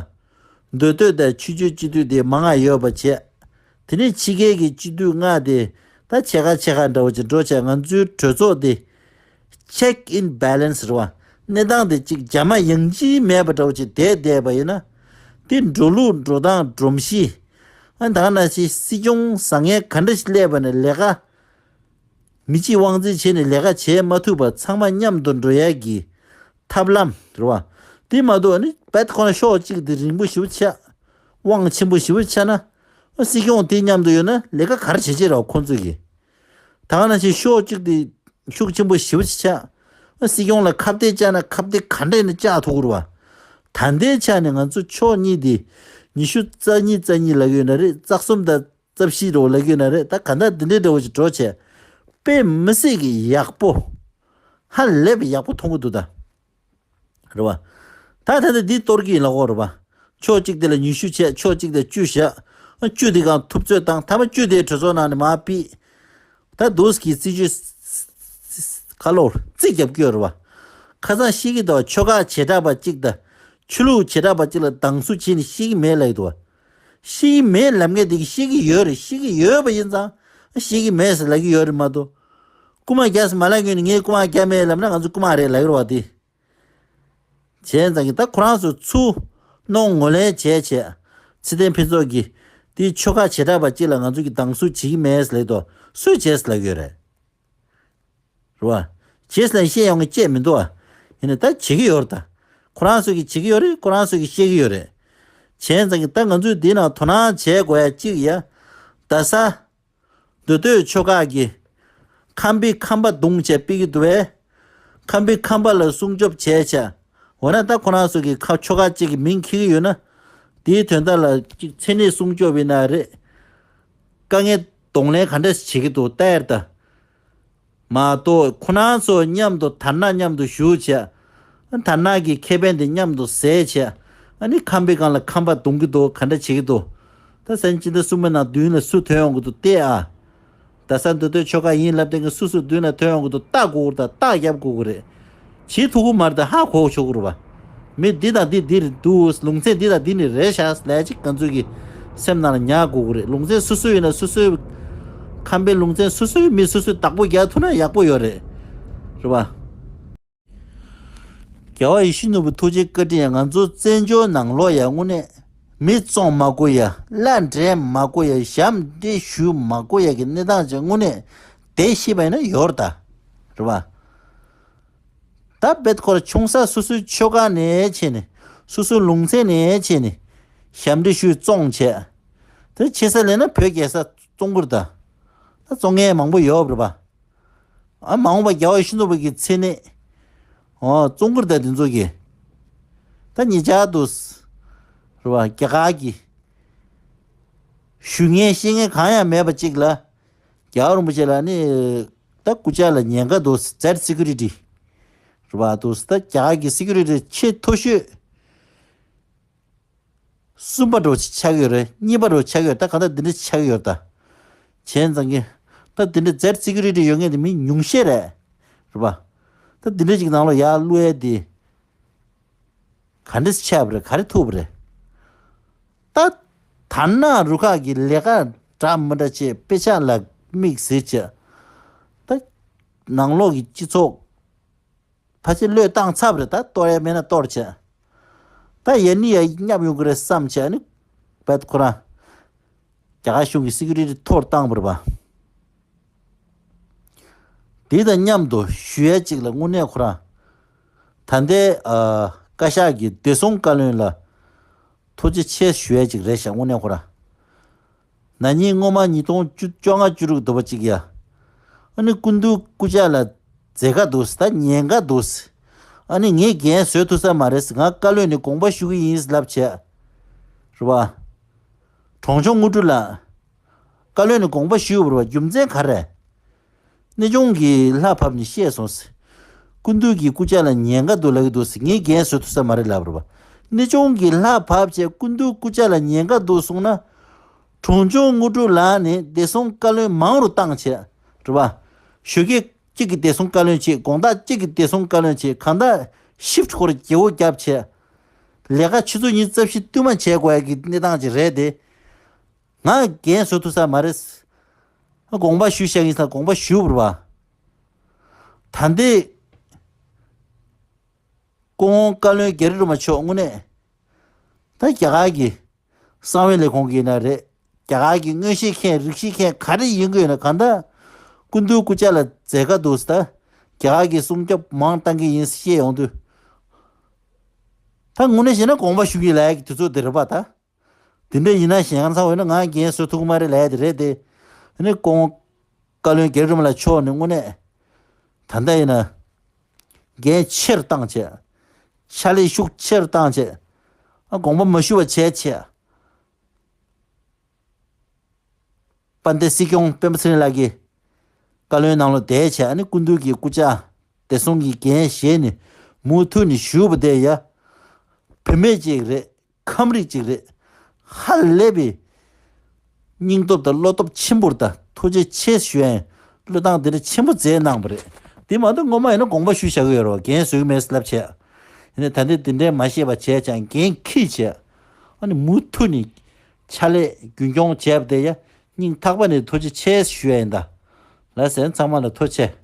མདོ་སྟོད་དང་ཆུ་བཅུད་སྤྱི་འཐུས་དེ་མང་ང་ཡོད་པ་བྱས། དེ་ནས་ཕྱི་རྒྱལ་གྱི་སྤྱི་འཐུས་ལྔ་དེ་ད་ཕྱེད་ཀ་ཕྱེད་ཀ་འདྲ་བོ་ཅིག་འགྲོ་བྱས། ང་ཚོའི་གྲོས་ཚོགས་དེ་check and balance རེད་བ། གནས་སྟངས་དེ་གཅིག་རྒྱ་མ་ཡང་ཅིག་མེད་པ་འདྲ་བོ་ཅིག་བསྡད་བསྡད་པ་ཡིན་ན། དེ་འགྲོ་ལུགས་འགྲོ་སྟངས་སྒྲོམ་གཞི། ཨ་ད་ག་ནང་བཞིན་སྲིད་སྐྱོང་བཟང་ངན་ག་འདྲ་ཞིག་སླེབས་པ་ནས་ལས་ཀ་མི་གཅིག་དབང་འཛིན་བྱས་ནས་ལས་ཀ་བྱེད་མ་ཐུབ་པ་ཚང་མ་མཉམ་དུ་འགྲོ་ཡ་གི་ཐབས་ལམ་རེད་བ། དེ་མ་གཏོགས་ནི་བད་ཁོ་ན་ཕྱོགས་གཅིག་དེ་རིང་པོ་ཞེ་པོ་ཆགས། དབང་ཆེན་པོ་ཞེ་པོ་ཆགས་ན། སྲིད་སྐྱོང་དེ་མཉམ་དུ་ཡོད་ན་ལས་ཀ་ག་རེ་བྱེད་ཀྱི་རེད་བ་ཁོང་ཚོས་ཀྱི། ད་ག་ནང་བཞིན་ཕྱོགས་གཅིག་དེ་ཤུགས་ཆེན་པོ་ཞེ་པོ་ཆགས། སྲིད་སྐྱོང་ལ་ཁ་གཏད་བཅག་ན་ཁ་གཏད་ག་འདྲ་ཡིན་ན་བཅག་ཐུབ་ཀྱི་རེད་བ། ད་ལྟའི་ཆ་ནས་ང་ཚོ་ཕྱོགས་གཉིས་དེ་ཉི་ཤུ་རྩ་གཉིས་རྩ་གཉིས་ལབ་ཡོད་ན་རེད། རྩ་གསུམ་དང་། རྩ་བཞི་འདྲ་བོ་ལབ་ཀྱི་ཡོད་ན་རེད། ད་ག་འདྲ་འདི་འདྲའི་འདྲ་བོ་ཞིག་འགྲོ་བྱས། དཔེ་མི་སྲིད་ཀྱི་ཡག་པོ། ཧ་ལས་པའི་ཡག་པོ་མཐོང་གི་འདུག་ད། རེད་བ། ད་ད་ལྟ་འདི་གཏོར་གྱི་ཡིན་ལབ་དགོས་རེད་བ། ཕྱོགས་གཅིག་དེ་ལ་ཉི་ཤུ་བྱས། ཕྱོགས་གཅིག་དེ་བཅུ་བཞག་བཅུ་དེ་གང་ཐུབ་ཚོད་བཏང་། མཐའ་མ་བཅུ་དེ་གྲོས་ཚོགས་ནང་ནས་མར་ཕུད། ད་འདུག་གི་སྲིད་ཇུས་ཁ་ལོ་རྩིས་རྒྱབ་ཀྱི་ཡོད་རེད་བ། ཁ་སང་ཤེས་ཀྱི་འདུག་ཆོལ་ཁ་བྱེ་བྲག་པ་གཅིག་དང་། ཆོས་ལུགས་བྱེ་བྲག་པ་གཅིག་ལ་སྡང་ཟུག་བྱས་ནས་ཤེས་ཀྱི་མེད་ལབ་ཀྱི་འདུག་བ། ཤེས་ཀྱི་མེད་ལབ་མཁན་དེ་གིས་ཤེས་ཀྱི་ཡོད་རེད། ཤེས་ཀྱི་ཡོད་པ་ཡིན་ཙང་ཤེས་ཀྱི་མེད་ཟེར་ལབ་ཀྱི་ཡོད་རེད་མ་གཏོགས། རྐུ་མ་རྒྱག་ཟེར་མ་ལབ་མཁན་ནི་ངས་རྐུ་མ་རྒྱག་མེད་ལབ་ན་ང་ཚོ་རྐུ་མ་རེད་ལབ་ཀྱི་རེད་བ་དེ། བྱས་ཙང་གི་ད་ཁོ་རང་ཚོ་ཚུར་གནོང་ངོ་ལེན་བྱས་བྱས། ཚེ་བརྟན་ཕུན་ཚོགས་ཀྱིས་དེའི་ཆོལ་ཁ་བྱེ་བྲག་པ་གཅིག་ལ་ང་ཚོ་གི་སྡང་ཟུག་བྱེད་ཀྱི་མེད་ཟེར་ལབ་དོ། སུས་བྱས་ཟེར་ལབ་ཀྱི་ཡོད་རེད། རེད་བ། བྱས་ཟེར་ལབ་བཤད་ཡོང་གི་བཅད་མི་འདུག་བ། ཡིན་ནའི་ད་བྱེད་ཀྱི་ཡོད་རེད་ད། ཁོ་རང་ཚོ་གིས་བྱེད་ཀྱི་ཡོད་རེད། ཁོ་རང་ཚོ་གིས་བཤད་ཀྱི་ཡོད་རེད། བྱས་ཙང་གི་ད་ང་ཚོས་འདི་ནང་དོ་སྣང་བྱེད་དགོས་ཡ་གཅིག་ཡ། རྡ་ས། མདོ་སྟོད་ཆོལ་ཁ་གི་ཁམས་པའི་ཁམས་པ་བརྡུངས་བྱས་ཕུད་ཀྱི་འདུག་བས། ཁམས་པའི་ཁམས་པ་ལ་སྲུང་སྐྱོབ་བྱས་བྱས། འོ་ན་ད་ཁོ་རང་ཚོ་གི་ཁ་ཆོལ་ཁ་གཅིག་གི་མིང་འཁྱེར་གྱི་ཡོད་ན། དེའི་དོན་དག་ལ་གཅིག་མཚན་ཉིད་སྲུང་སྐྱོབ་ཡིན་ན་རེད། དཀའ་ངལ་གདོང་ལེན་ག་འདྲ་བྱེད་ཀྱི་འདུག་ལྟ་ཡར་ལྟ། མ་གཏོགས་ཁོ་རང་ཚོ་མཉམ་དུ་དར་ནག་མཉམ་དུ་བཞུགས་བྱས། དར་ནག་གི་ཁེ་ཕན་དེ་མཉམ་དུ་ཟས་བྱས། ཨ་ནི་ཁམས་པའི་སྒང་ལ་ཁམས་པ་རྡུང་གི་འདུག་ག་འདྲ་བྱེད་ཀྱི་འདུག་ད་སེམས་ཅན་ད་གསུམ་པའི་ནང་མདུན་ལ་སུ་ཐོན་ཡོང་གི་འདུག་ལྟ་ཨ། རྡ་ས་མདོ་སྟོད་ཆོལ་ཁ་ཡིན་ལབ་དེ་གི་སུ་སུ་མདུན་ལ་ཐོན་ཡོང་གི་འདུག་རྟ་སྒུག་དང་རྟ་རྒྱབ་སྒུག་གི་རེད། བྱེད་ཐུབ་ཀྱི་མ་རེད་ད། ཧ་གོ་ཆོག་གི་རེད་བ། མི་འདི་དང་འདི་འདི་རེད་འདུག་ལུང་ཚན་འདི་དང་འདི་ནི་རེད་ཤག་ལས་ཅིག་ང་ཚོ་གི་སེམས་ནང་ལ་ཉར་དགོས་ཀྱི་རེད། ལུང་ཚན་སོ་སོ་ཡིན་ན་སོ་སོའི་ཁམས་པའི་ལུང་ཚན་སོ་སོའི་མི་སོ་སོའི་བདག་པོ་རྒྱག་ཐུབ་ན་ཡག་པོ་ཡོད་རེད། རེད་བ། རྒྱལ་བ་ཡིད་བཞིན་ནོར་བུའི་ཐུགས་རྗེ་བཀའ་དྲིན་ཡང་ང་ཚོ་བཙན་བྱོལ་ནང་ལོགས་ཡང་དངོས་གནས་མི་བཙོང་མ་དགོས་ཡ། གླ་འདྲེན་མ་དགོས་ཡ། ཞབས་འདྲེན་ཞུ་མ་དགོས་ཡ་གི་གནས་སྟངས་ཅིག་དངོས་གནས་བསྡད་ཤེས་པ་ཡིན་ན་ཡོད་རེད་ད། རེད་བ། ད་རྦད་ཁོ་ར་ཆུང་ས་སོ་སོའི་ཆོལ་ཁ་ནས་བྱས་ནས་སོ་སོའི་ལུང་ཚན་ནས་བྱས་ནས་ཞབས་འདྲེན་ཞུས་བཙོང་བྱས། དེ་ཆེ་ས་ལས་ན་བོད་རྒྱལ་ས་བཙོང་གི་རེད་ད། ད་བཙོང་མཁན་མང་པོ་ཡོད་རེད་པ། ཨ་མ་འོངས་པ་རྒྱལ་བ་ཡིད་བཞིན་ནོར་བུ་གི་མཚན་གནས། ཨོ་བཙོང་གི་རེད་ད་དེ་ཚོ་གི། ད་ཉེ་ཆར་དུ། རེད་པ། རྒྱ་གར་གྱི་ཞུ་མཁན་ཤེས་མཁན་གང་ཡང་མེད་པ་ཅིག་ལ། རྒྱལ་བ་རིན་པོ་ཆེ་ལ་ནི་ད་སྐུ་ཕྱྭ་ལ་ཉེན་ཁ་འདུག་ཟེར། ཛེཌ་སི་ཀུ་རི་ཊི་རེད་པ། འདུག་ཟེར། ད་རྒྱ་གར་གྱི་སི་ཀུ་རི་ཊི་ཆེས་མཐོ་ཤོས་གསུམ་པ་འདྲ་བོ་ཆགས་ཀྱི་ཡོད་རེད། གཉིས་པ་འདྲ་བོ་ཆགས་ཀྱི་ཡོད་རེད། ད་གང་ལྟར་འདི་འདྲ་ཆགས་ཀྱི་ཡོད་རེད་ད། བྱས་ཙང་གི་ད་འདི་འདྲ་ཛེཌ་སི་ཀུ་རི་ཊི་ཡོད་མཁན་དེ་མི་ཉུང་ཤས་རེད། རེད་པ། ད་འདི་འདྲ་ཅིག་ནང་ལོགས་ཡར་བླུག་ཡས་དེ། ག་འདྲས་ཆགས་པ་རེད། ག་རེ་ཐུག་པ་རེད། ད་དར་ནག་རུ་ཁག་གི་ལས་ཀ་འདྲ་མི་འདྲ་བྱས། དཔེ་ཆ་ལ་དམིགས་བསལ་བྱས། ད་ནང་ལོགས་ཀྱི་སྤྱི་ཚོགས་ཕལ་ཆེར་བློས་བཏང་ཚར་བ་རེད། ད་གཏོར་ཡ་མེད་ན་གཏོར་བྱས། ད་ཡ་ནི་ཡ་བསྙབ་ཡོང་གི་རེད་བསམ་བྱས་ནི། རྦད་ཁོ་རང་རྒྱ་གར་གཞུང་གི་སི་ཀུ་རི་ཊི་མཐོ་རུ་བཏང་བ་རེད་པ། དེ་དང་མཉམ་དུ་ཞུ་ཡས་གཅིག་ལ་དངོས་གནས་ཁོ་རང་ད་ལྟའི་ཨ་བཀའ་ཤག་གི་བདེ་སྲུང་བཀའ་བློན་ལ་ཐུགས་རྗེ་ཆེ་ཞུ་ཡས་གཅིག་རེད་ཤག། དངོས་གནས་ཁོ་རང་ན་ནིང་སྔོན་མ་ཉིས་སྟོང་བཅོ་ལྔ་བཅུ་དྲུག་དུ་བ་གཅིག་ཡ། ཨ་ནི་སྐུ་མདུན་སྐུ་ཕྱྭ་ལ་མཛད་དཀའ་འདུག་ཟེར། ད་ཉེན་ཁ་འདུག་ཟེར། ཨ་ནི་ངས་འགན་བཟོད་ཐུབ་ས་མ་རེད་ཟེར། ང་བཀའ་བློན་ནས་དགོངས་པ་ཞུ་གི་ཡིན་ཟེར་ལབ་བྱས། རེད་པ། གྲོང་ཆུང་དངོས་གྲུབ་ལགས། བཀའ་བློན་ནས་དགོངས་པ་ཞུས་པ་རེད་པ། རྒྱུ་མཚན་ག་རེ། གནས་ཆུང་གིས་ལྷ་བབས་ནས་བཤད་སོང་ཟེར། སྐུ་མདུན་གྱིས་སྐུ་ཕྱྭ་ལ་ཉེན་ཁ་འདུག་ལབ་ཀྱི་འདུག་ཟེར། ངས་འགན་བཟོད་ཐུབ་ས་མ་རེད་ལབ་པ་རེད་པ། གནས་ཆུང་གིས་ལྷ་བབས་བྱས། སྐུ་མདུན་སྐུ་ཕྱྭ་ལ་ཉེན་ཁ་འདུག་གསུངས་ན། གྲོང་ཆུང་དངོས་གྲུབ་ལགས་ནས་བདེ་སྲུང་བཀའ་བློན་མང་རུ་བཏང་བྱས། རེད་པ། ཞོགས་ཀས་གཅིག་གིས་བདེ་སྲུང་བཀའ་བློན་བྱེད། དགོང་དག་གཅིག་གིས་བདེ་སྲུང་བཀའ་བློན་བྱེད། གང་ལྟར་ཤིཕ་ཊི་ཁོ་ར་བརྗེ་བོ་བརྒྱབ་བྱས། ལས་ཀ་ཆུ་ཚོད་ཉི་ཤུ་རྩ་བཞི་བསྟུད་མར་བྱེད་དགོས་ཡ་གི་གནས་སྟངས་ཅིག་རེད་དེ། ང་འགན་བཟོད་ཐུབ་ས་མ་རེད། དགོངས་པ་ཞུ་བཞག་ཡིན་ཙང་དགོངས་པ་ཞུ་བ་རེད་པ། ད་ལྟའི་སྐུ་ངོ་བཀའ་བློན་རྒྱ་རི་སྒྲོལ་མ་མཆོག་དངོས་གནས་ད་རྒྱ་གར་གྱི་གསང་བའི་ལས་ཁུངས་ཀྱི་ཡིན་ན་རེད། རྒྱ་གར་གྱི་མངོན་ཤེས་མཁན་རིག་ཤེས་མཁན་ག་རེ་ཡིན་དགོས་ན། གང་ལྟར་སྐུ་མདུན་སྐུ་ཕྱྭ་ལ་མཛད་དཀའ་འདུག་ཟེར། ད་རྒྱ་གར་གྱི་སྲུང་སྐྱོབ་མང་བཏང་གི་ཡིན་བཤད་ཡོང་དུས། ད་དངོས་གནས་བཤད་ན་དགོངས་པ་ཞུ་གི་ལབ་ཡ་གི་དུས་ཚོད་དེ་རེད་པ་ད། དེ་འདྲ་ཡིན་ན་གཞན་ཚང་བས་ན་ང་འགན་བཟོད་ཐུབ་ཀྱི་མ་རེད་ལབ་ཡ་དེ་རེད་དེ། ཨ་ནི་སྐུ་ངོ་བཀའ་བློན་རྒྱ་རི་སྒྲོལ་མ་ལགས་མཆོག་ནས་དངོས་གནས་ད་ལྟ་ཡིན་ན་འགན་ཆེ་རུ་བཏང་བྱས། ཕྱག་ལས་ཤུགས་ཆེ་རུ་བཏང་བྱས། ཨ་དགོངས་པ་མ་ཞུ་བ་བྱས་བྱས། དཔལ་ལྡན་སྲིད་སྐྱོང་སྤེན་པ་ཚེ་རིང་ལགས་ཀྱིས་བཀའ་བློན་ནང་ལོགས་བསྡད་བྱས། ཨ་ནི་སྐུ་མདུན་གྱི་སྐུ་ཕྱྭ་བདེ་སྲུང་གི་འགན་བཞེས་ནས་མུ་མཐུད་ནས་ཞུས་པ་དེ་ཡ། བུད་མེད་ཅིག་རེད། ཁམས་རིགས་ཅིག་རེད། ཧ་ལས་པའི་སྙིང་སྟོབས་དང་བློ་སྟོབས་ཆེན་པོ་དང་ཐུགས་རྗེ་ཆེ་ཞུ་ཡ་ཡིན། བློས་བཏང་དེ་འདྲ་ཆེན་པོ་མཛད་གནང་བ་རེད། དེ་མ་གཏོགས་སྔོན་མ་ཡིན་ན་དགོངས་པ་ཞུས་བཞག་གི་ཡོད་རེད་པ། འགན་བཟོད་ཀྱི་མེད་ལབ་བྱས། ཡིན་ནའི་ད་ལྟའི་དེ་འདྲའི་མ་བཤད་པ་བྱས་ཀྱང་འགན་འཁྱེར་བྱས། ཨ་ནི་མུ་མཐུད་ནས་ཕྱག་ལས་རྒྱུན་སྐྱོང་བྱས་པ་དེ་ཡ་སྙིང་ཐག་པ་ནས་ཐུགས་རྗེ་ཆེ་ཞུ་ཡ་ཡིན་ད། ལགས་སོ། ཚང་མ་ལ་ཐུགས་རྗེ་ཆེ།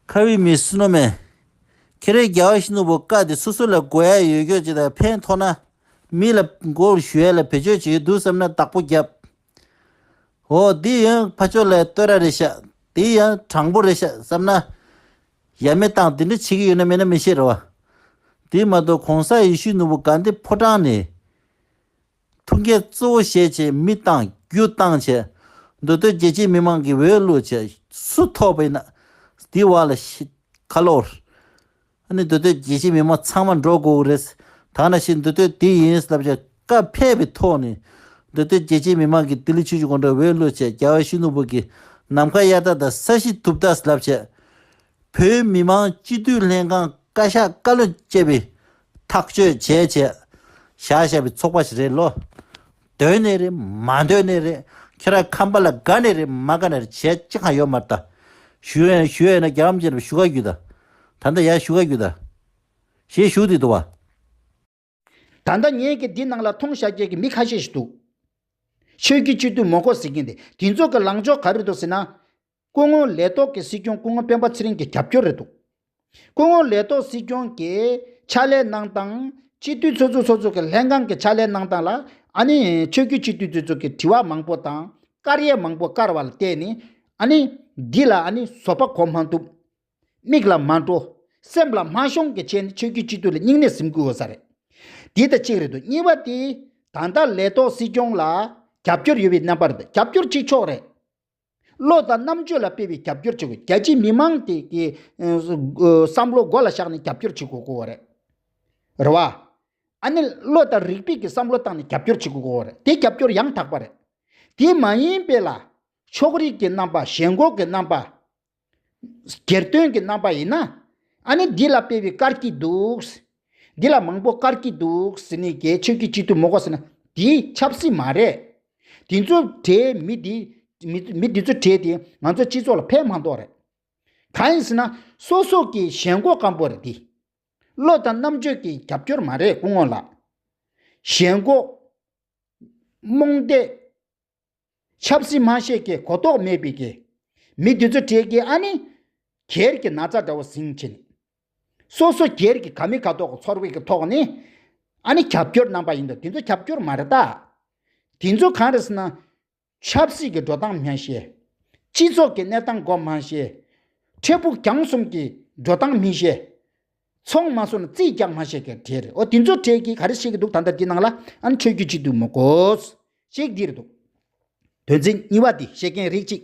ཁ་བའི་མི་བསོད་ནམས་མེད། ཁྱེད་རང་རྒྱལ་བ་ཡིད་བཞིན་ནོར་བུ་བཀའ་དེ་སོ་སོ་ལ་དགོས་ཡ་ཡོད་སྐྱོ་ཅིག་དང་ཕན་ཐོགས་ན། མི་ལ་མགོ་ཞུ་ཡ་ལ་བེད་སྤྱོད་བྱེད་ཀྱི་འདུག་བསམ་ན་བདག་པོ་རྒྱབ། འོ་འདི་ཡང་ཕ་ཕྱོགས་ལ་བསྟོད་ར་རེད་ཤག། འདི་ཡང་དྲང་པོ་རེད་ཤག་བསམ་ན། ཡ་མེད་བཏང་འདི་འདྲ་བྱེད་ཀྱི་ཡོད་ན་མེད་ན་མི་ཤེས་རེད་པ། འདི་མ་གཏོགས་གོང་ས་ཡིད་བཞིན་ནོར་བུ་དགའ་ལྡན་ཕོ་བྲང་ནས། ཐུགས་འགན་གཙོ་བོ་བཞེས་བྱས་མི་བཏང་རྒྱུ་བཏང་བྱས། མདོ་སྟོད་རྒྱལ་སྤྱིའི་མི་མང་གི་འོས་བླུགས་བྱས་སུ་ཐོབ་པ་ཡིན་ན། འདི་བ་ལ་ཤི་ཁ་ལོར། ཨ་ནི་མདོ་སྟོད་རྒྱལ་སྤྱིའི་མི་མང་ཚང་མ་འགྲོ་དགོས་ཀྱི་རེད། ད་ནང་བཞིན་མདོ་སྟོད་འདི་ཡིན་ལབ་བྱས་བཀའ་ཕེབས་པའི་ཐོག་ནས། མདོ་སྟོད་རྒྱལ་སྤྱིའི་མི་མང་གིས་ལྡི་ལི་ཆུ་བཞི་སྒང་དྲུག་འོས་བླུགས་བྱས་རྒྱལ་བ་ཡིད་བཞིན་ནོར་བུ་གིས་ནམ་མཁའ་གཡར་ཐབས་དང་ས་གཞི་འདུབ་ཐབས་ལབ་བྱས། བོད་མི་མང་སྤྱི་འཐུས་ལྷན་ཁང་བཀའ་ཤག་བཀའ་བློན་བཅས་པའི་ཐག་གཅོད་བྱས་བྱས་བཞག་བཞག་པའི་ཚོགས་པ་ཞིག་རེད་ལོ། འདོད་ནས་རེད། མ་འདོད་ནས་རེད། ཁྱེད་རང་ཁམས་པ་ལ་དགའ་ནས་རེད། མ་དགའ་ནས་རེད། བྱས་ཅི་གང་ཡོད་མ་རེད་ད། ཞུ་ཡ་ཞུ་ཡ་ཡིན་ན་རྒྱལ་བ་རིན་པོ་ཆེ་ལ་ཞུ་ག་རྒྱུ་ད། ད་ལྟ་ཡ་ཞུ་ག་རྒྱུ་ད། ཞེས་ཞུ་དེ་འདུག་བ། ད་ལྟ་ངས་ཀྱི་འདི་ནང་ལ་མཐོང་བཞག་མཁན་གྱི་མི་ཁ་ཤས་ཤིག་འདུག། ཆོས་བརྒྱུད་སྤྱི་འཐུས་མང་པོ་ཟེར་མཁན་དེ་དེ་ཚོ་གི་ལངས་ཕྱོགས་ག་རེ་འདུག་ཟེར་ན། སྐུ་ངོ་ལས་ཐོག་གི་སྲིད་སྐྱོང་སྐུ་ངོ་སྤེན་པ་ཚེ་རིང་གི་རྒྱབ་སྐྱོར་རེད་འདུག། སྐུ་ངོ་ལས་ཐོག་སྲིད་སྐྱོང་གི་ཕྱག་ལས་གནང་སྟངས། སྤྱི་འཐུས་སོ་སོ་སོ་སོ་གི་ལྷན་ཁང་གི་ཕྱག་ལས་གནང་སྟངས་ལ་ཨ་ནི་ཆོས་བརྒྱུད་སྤྱི་འཐུས་དེ་ཚོ་གི་དྲི་བ་མང་པོ་དང་། བཀར་ཡས་མང་པོ་བཀར་བ་ལ་བརྟེན་ནས་ཨ་ནི་འདི་ལ་ཨ་ནི་བཟོད་པ་གོ་མ་ཐུབ། མིག་ལ་མ་འགྲོ། སེམས་ལ་མ་ཤོང་གི་བྱས་ནས་ཆོས་བརྒྱུད་སྤྱི་འཐུས་ལ་སྙིང་ནས་ཟིན་དགོས་ས་རེད། འདི་ད་གཅིག་རེད་འདུག་གཉིས་པ་དེ། ད་ལྟ་ལས་ཐོག་སྲིད་སྐྱོང་ལ་རྒྱབ་སྐྱོར་ཡོད་པའི་རྣམ་པ་རེད་འདུག་རྒྱབ་སྐྱོར་གཅིག་ཆོག་རེད། བློ་དང་རྣམ་དཔྱོད་ལ་དཔག་པའི་རྒྱབ་སྐྱོར་བྱེད་དགོས། རྒྱ་ཆེའི་མི་མང་དེ་གི་ཨ་བསམ་བློ་མགོ་ལ་བཞག་ནས་རྒྱབ་སྐྱོར་བྱེད་དགོས་ཀྱི་ཡོད་རེད། རེད་བ། ཨ་ནི་བློ་དང་རིག་པའི་གི་བསམ་བློ་བཏང་ནས་རྒྱབ་སྐྱོར་བྱེད་དགོས་ཀྱི་ཡོད་རེད། དེ་རྒྱབ་སྐྱོར་ཡང་དག་པ་རེད། དེ་མ་ཡིན་པའི་ལ། ཕྱོགས་རིས་ཀྱི་རྣམ་པ། ཞེན་ཁོག་གི་རྣམ་པ། སྒེར་དོན་གྱི་རྣམ་པ་ཡིན་ན། ཨ་ནི་འདི་ལ་དཔེ་བའི་དཀར་གྱི་འདུག་འདི་ལ་མང་པོ་དཀར་གྱི་འདུག་ཟེར་ནས་གལ་ཆོས་ཀྱི་སྤྱི་འཐུས་མི་དགོས་ཟེར་ན་འདི་ཆབ་སྲིད་མ་རེད། དེ་ཚོ་གྲས་མི་འདི་མི་མི་འདི་ཚོ་གྲས་དེ་ང་ཚོ་སྤྱི་ཚོགས་ལ་ཕན་མ་ཐོགས་རེད། གང་ཡིན་ཟེར་ན་སོ་སོ་གི་ཞེན་ཁོག་སྐམ་པོ་རེད་འདི། བློ་དང་རྣམ་དཔྱོད་ཀྱི་རྒྱབ་སྐྱོར་མ་རེད་སྐུ་ངོ་ལགས། ཞེན་ཁོག་རྨོངས་དད། ཆབ་སྲིད་མ་ཤེས་ཀྱི་གོ་རྟོགས་མེད་པའི་གི་མི་འདི་ཚོ་གྲས་ཀྱི་ཨ་ནི་སྒེར་གྱི་ན་ཚ་འདྲ་བོ་ཟིན་ཕྱིན། སོ་སོ་སྒེར་གྱི་ག་མི་ག་ཐོག་གི་ཚོར་བའི་གི་ཐོག་ནས་ཨ་ནི་རྒྱབ་སྐྱོར་རྣམ་པ་ཡིན་འདུག་དེ་ཚོ་རྒྱབ་སྐྱོར་མ་རེད་ད། དེ་ཚོ་གང་རེད་ཟེར་ན། ཆབ་སྲིད་ཀྱི་འགྲོ་སྟངས་མ་ཤེས། སྤྱི་ཚོགས་ཀྱི་གནས་སྟངས་གོ་མ་ཤེས། འཕྲལ་ཕུགས་རྒྱང་གསུམ་གྱི་འགྲོ་སྟངས་མི་ཤེས། ཚོང་མ་སོང་ན་རྩིས་རྒྱག་མ་ཤེས་མཁན་གྲས་རེད། འོ་དེ་ཚོ་གྲས་ཀྱིས་ག་རེ་བཤད་ཀྱི་འདུག་ད་ལྟ་འདི་ནང་ལ་ཨ་ནི་ཆོས་བརྒྱུད་སྤྱི་འཐུས་མི་དགོས། ཞིག་འདི་རེད་འདུག་དོན་ཚན་གཉིས་པ་འདི་བཤད་མཁན་རིགས་གཅིག་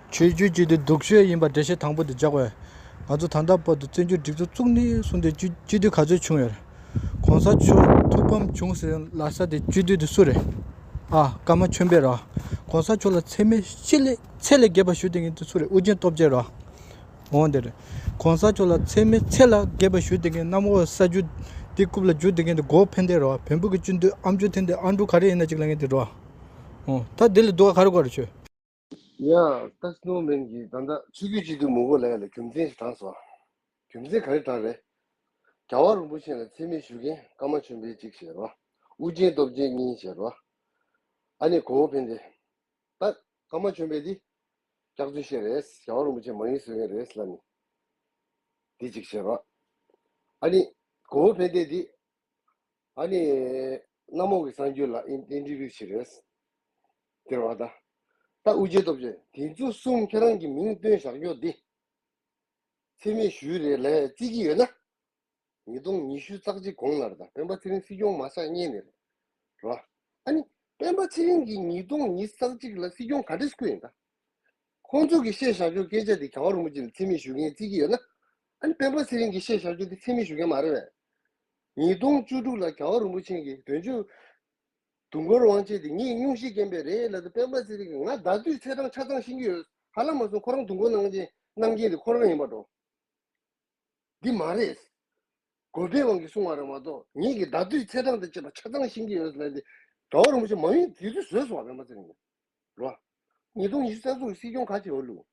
ཆོས་བརྒྱུད་སྤྱི་འཐུས་སྡུག་ཤོས་ཡིན་པ་འགྲེལ་བཤད་དང་པོ་འདི་རྒྱག་དགོས། ང་ཚོ་ད་ལྟ་བར་དུ་བཙན་བྱོལ་སྒྲིག་འཛུགས་བཙུགས་ནས་བཟུང་སྟེ་སྤྱི་སྤྱི་འཐུས་ག་ཚོད་བྱུང་ཡོད་རེད། གོང་ས་མཆོག་ཐུགས་ཕམ་བྱུང་ཟེར་ལབ་ས་དེ་སྤྱི་འཐུས་དེ་སུ་རེད། ཨ་ཀརྨ་ཆོས་འཕེལ་ར། གོང་ས་མཆོག་ལ་མཚན་སྨད་ཆེ་ལས་ཚད་ལས་བརྒལ་བ་ཞུ་བསྡད་མཁན་དེ་སུ་རེད། ཨུ་རྒྱན་སྟོབས་རྒྱལ་ར། འོང་དེ་རེད། གོང་ས་མཆོག་ལ་མཚན་སྨད་ཚད་ལས་བརྒལ་བ་ཞུ་བསྡད་མཁན་གནམ་འོག་ས་རྒྱུ་དེ་རྐུབ་ལ་རྒྱུ་བསྡད་མཁན་དེ་གོ་ཕན་བདེ་ར། བོན་པོ་གི་སྤྱི་འཐུས་ཨ་མཆོག་འཐེན་ཏེ་ཨ་འབྲུག་ག་རེ་ཡིན་ན་ཅིག་ལབ་མཁན་དེ་ར། འོང་ད་དེ་ལས་སྡུག་ག་ག་རེ་དགོས་རེད་ཁྱོད། ཡ། ད་སྣོ་མེན་གྱིས་ད་ལྟ་ཆོས་བརྒྱུད་སྤྱི་འཐུས་མི་དགོས་ལབ་ཡ་ལ་རྒྱུ་མཚན་ཞིག་དྲངས་སོང་། རྒྱུ་མཚན་ག་རེ་དྲངས་རེད། རྒྱལ་བ་རིན་པོ་ཆེ་ལ་མཚན་སྨད་ཞུ་མཁན་ཀརྨ་ཆོས་འཕེལ་གཅིག་བྱས་རོ། ཨུ་རྒྱན་སྟོབས་རྒྱལ་གཉིས་བྱས་རོ། ཨ་ནི་གོ་བོ་ཕན་བདེ། ད་ཀརྨ་ཆོས་འཕེལ་འདི་སྐྱག་རྫུན་བཤད་རེད། རྒྱལ་བ་རིན་པོ་ཆེ་མ་ཡིན་བཟོ་མཁན་རེད་ལབ་ནི། འདི་གཅིག་བྱས་རོ། ཨ་ནི་གོ་བོ་ཕན་བདེ་འདི། ཨ་ནི། གནམ་འོག་གི་གསར་འགྱུར་ལ་ཨིན་ཨིན་ཊར་བིའུ་བྱེད་རེད། དེ་རེད་བ་ད། ད་ཨུ་རྒྱན་སྟོབས་རྒྱལ་དེ་ཚོ་གསུམ་ཁྱེད་རང་གི་མིང་བཏོན་བཞག་རྒྱུ་འདི། མཚན་སྨད་ཞུས་རེད་ལབ་བརྩི་གི་ཡོད་ན། ཉིས་སྟོང་ཉི་ཤུ་རྩ་གཅིག་གོང་ལ་རེད་ད་སྤེན་པ་ཚེ་རིང་སྲིད་སྐྱོང་མ་ཆགས་སྔོན་ནས་རེད། རེད་བ། ཨ་ནི་སྤེན་པ་ཚེ་རིང་གིས་ཉིས་སྟོང་ཉི་ཤུ་རྩ་གཅིག་ལ་སྲིད་སྐྱོང་ག་འདྲས་བསྐོས་ཡིན་ད། ཁོང་ཚོ་གིས་བཤད་བཞག་རྒྱུ་སྐད་ཆ་དེ་རྒྱལ་བ་རིན་པོ་ཆེ་ལ་མཚན་སྨད་ཞུ་མཁན་བརྩི་གི་ཡོད་ན། ཨ་ནི་སྤེན་པ་ཚེ་རིང་གིས་བཤད་བཞག་རྒྱུ་དེ་མཚན་སྨད་ཞུ་མཁན་མ་རེད་བས། ཉིས་སྟོང་བཅུ་དྲུག་ལ་རྒྱལ་བ་རིན་པོ་ཆེ་གིས་དོན་གཅོད་དུང་དཀར་དབང་ཆེན་དེ་ངས་སྙུང་གཞི་བསྐྱོན་པ་རེད་ལབ་དུས་སྤེན་པ་ཚེ་རིང་གིས་ང་ཟླ་དུས་ཚེས་གྲངས་ཆ་ཚང་ཤེས་ཀྱི་ཡོད། ཧ་ལམ་མ་སོང་ཁོ་རང་དུང་དཀར་གནང་མཁན་གནང་མཁན་དེ་ཁོ་རང་ཡིན་པ་འགྲོ། འདི་མ་རེད། གོ་པའི་དབང་གིས་གསུངས་པ་རེད་མ་གཏོགས་ངེད་ཀྱི་ཟླ་དུས་ཚེས་གྲངས་དང་བཅས་པ་ཆ་ཚང་ཤེས་ཀྱི་ཡོད་ཟེར་ནས་འདི་རྒྱལ་བ་རིན་པོ་ཆེ་མ་ཡིན་དུས་དུས་བཟོས་སོང་བ་སྤེན་པ་ཚེ་རིང་གིས། རོ། ཉིས་སྟོང་ཉི་ཤུ་རྩ་གསུམ་གྱི་སྲིད་སྐྱོང་ག་ཅིག་འོ་ལུ།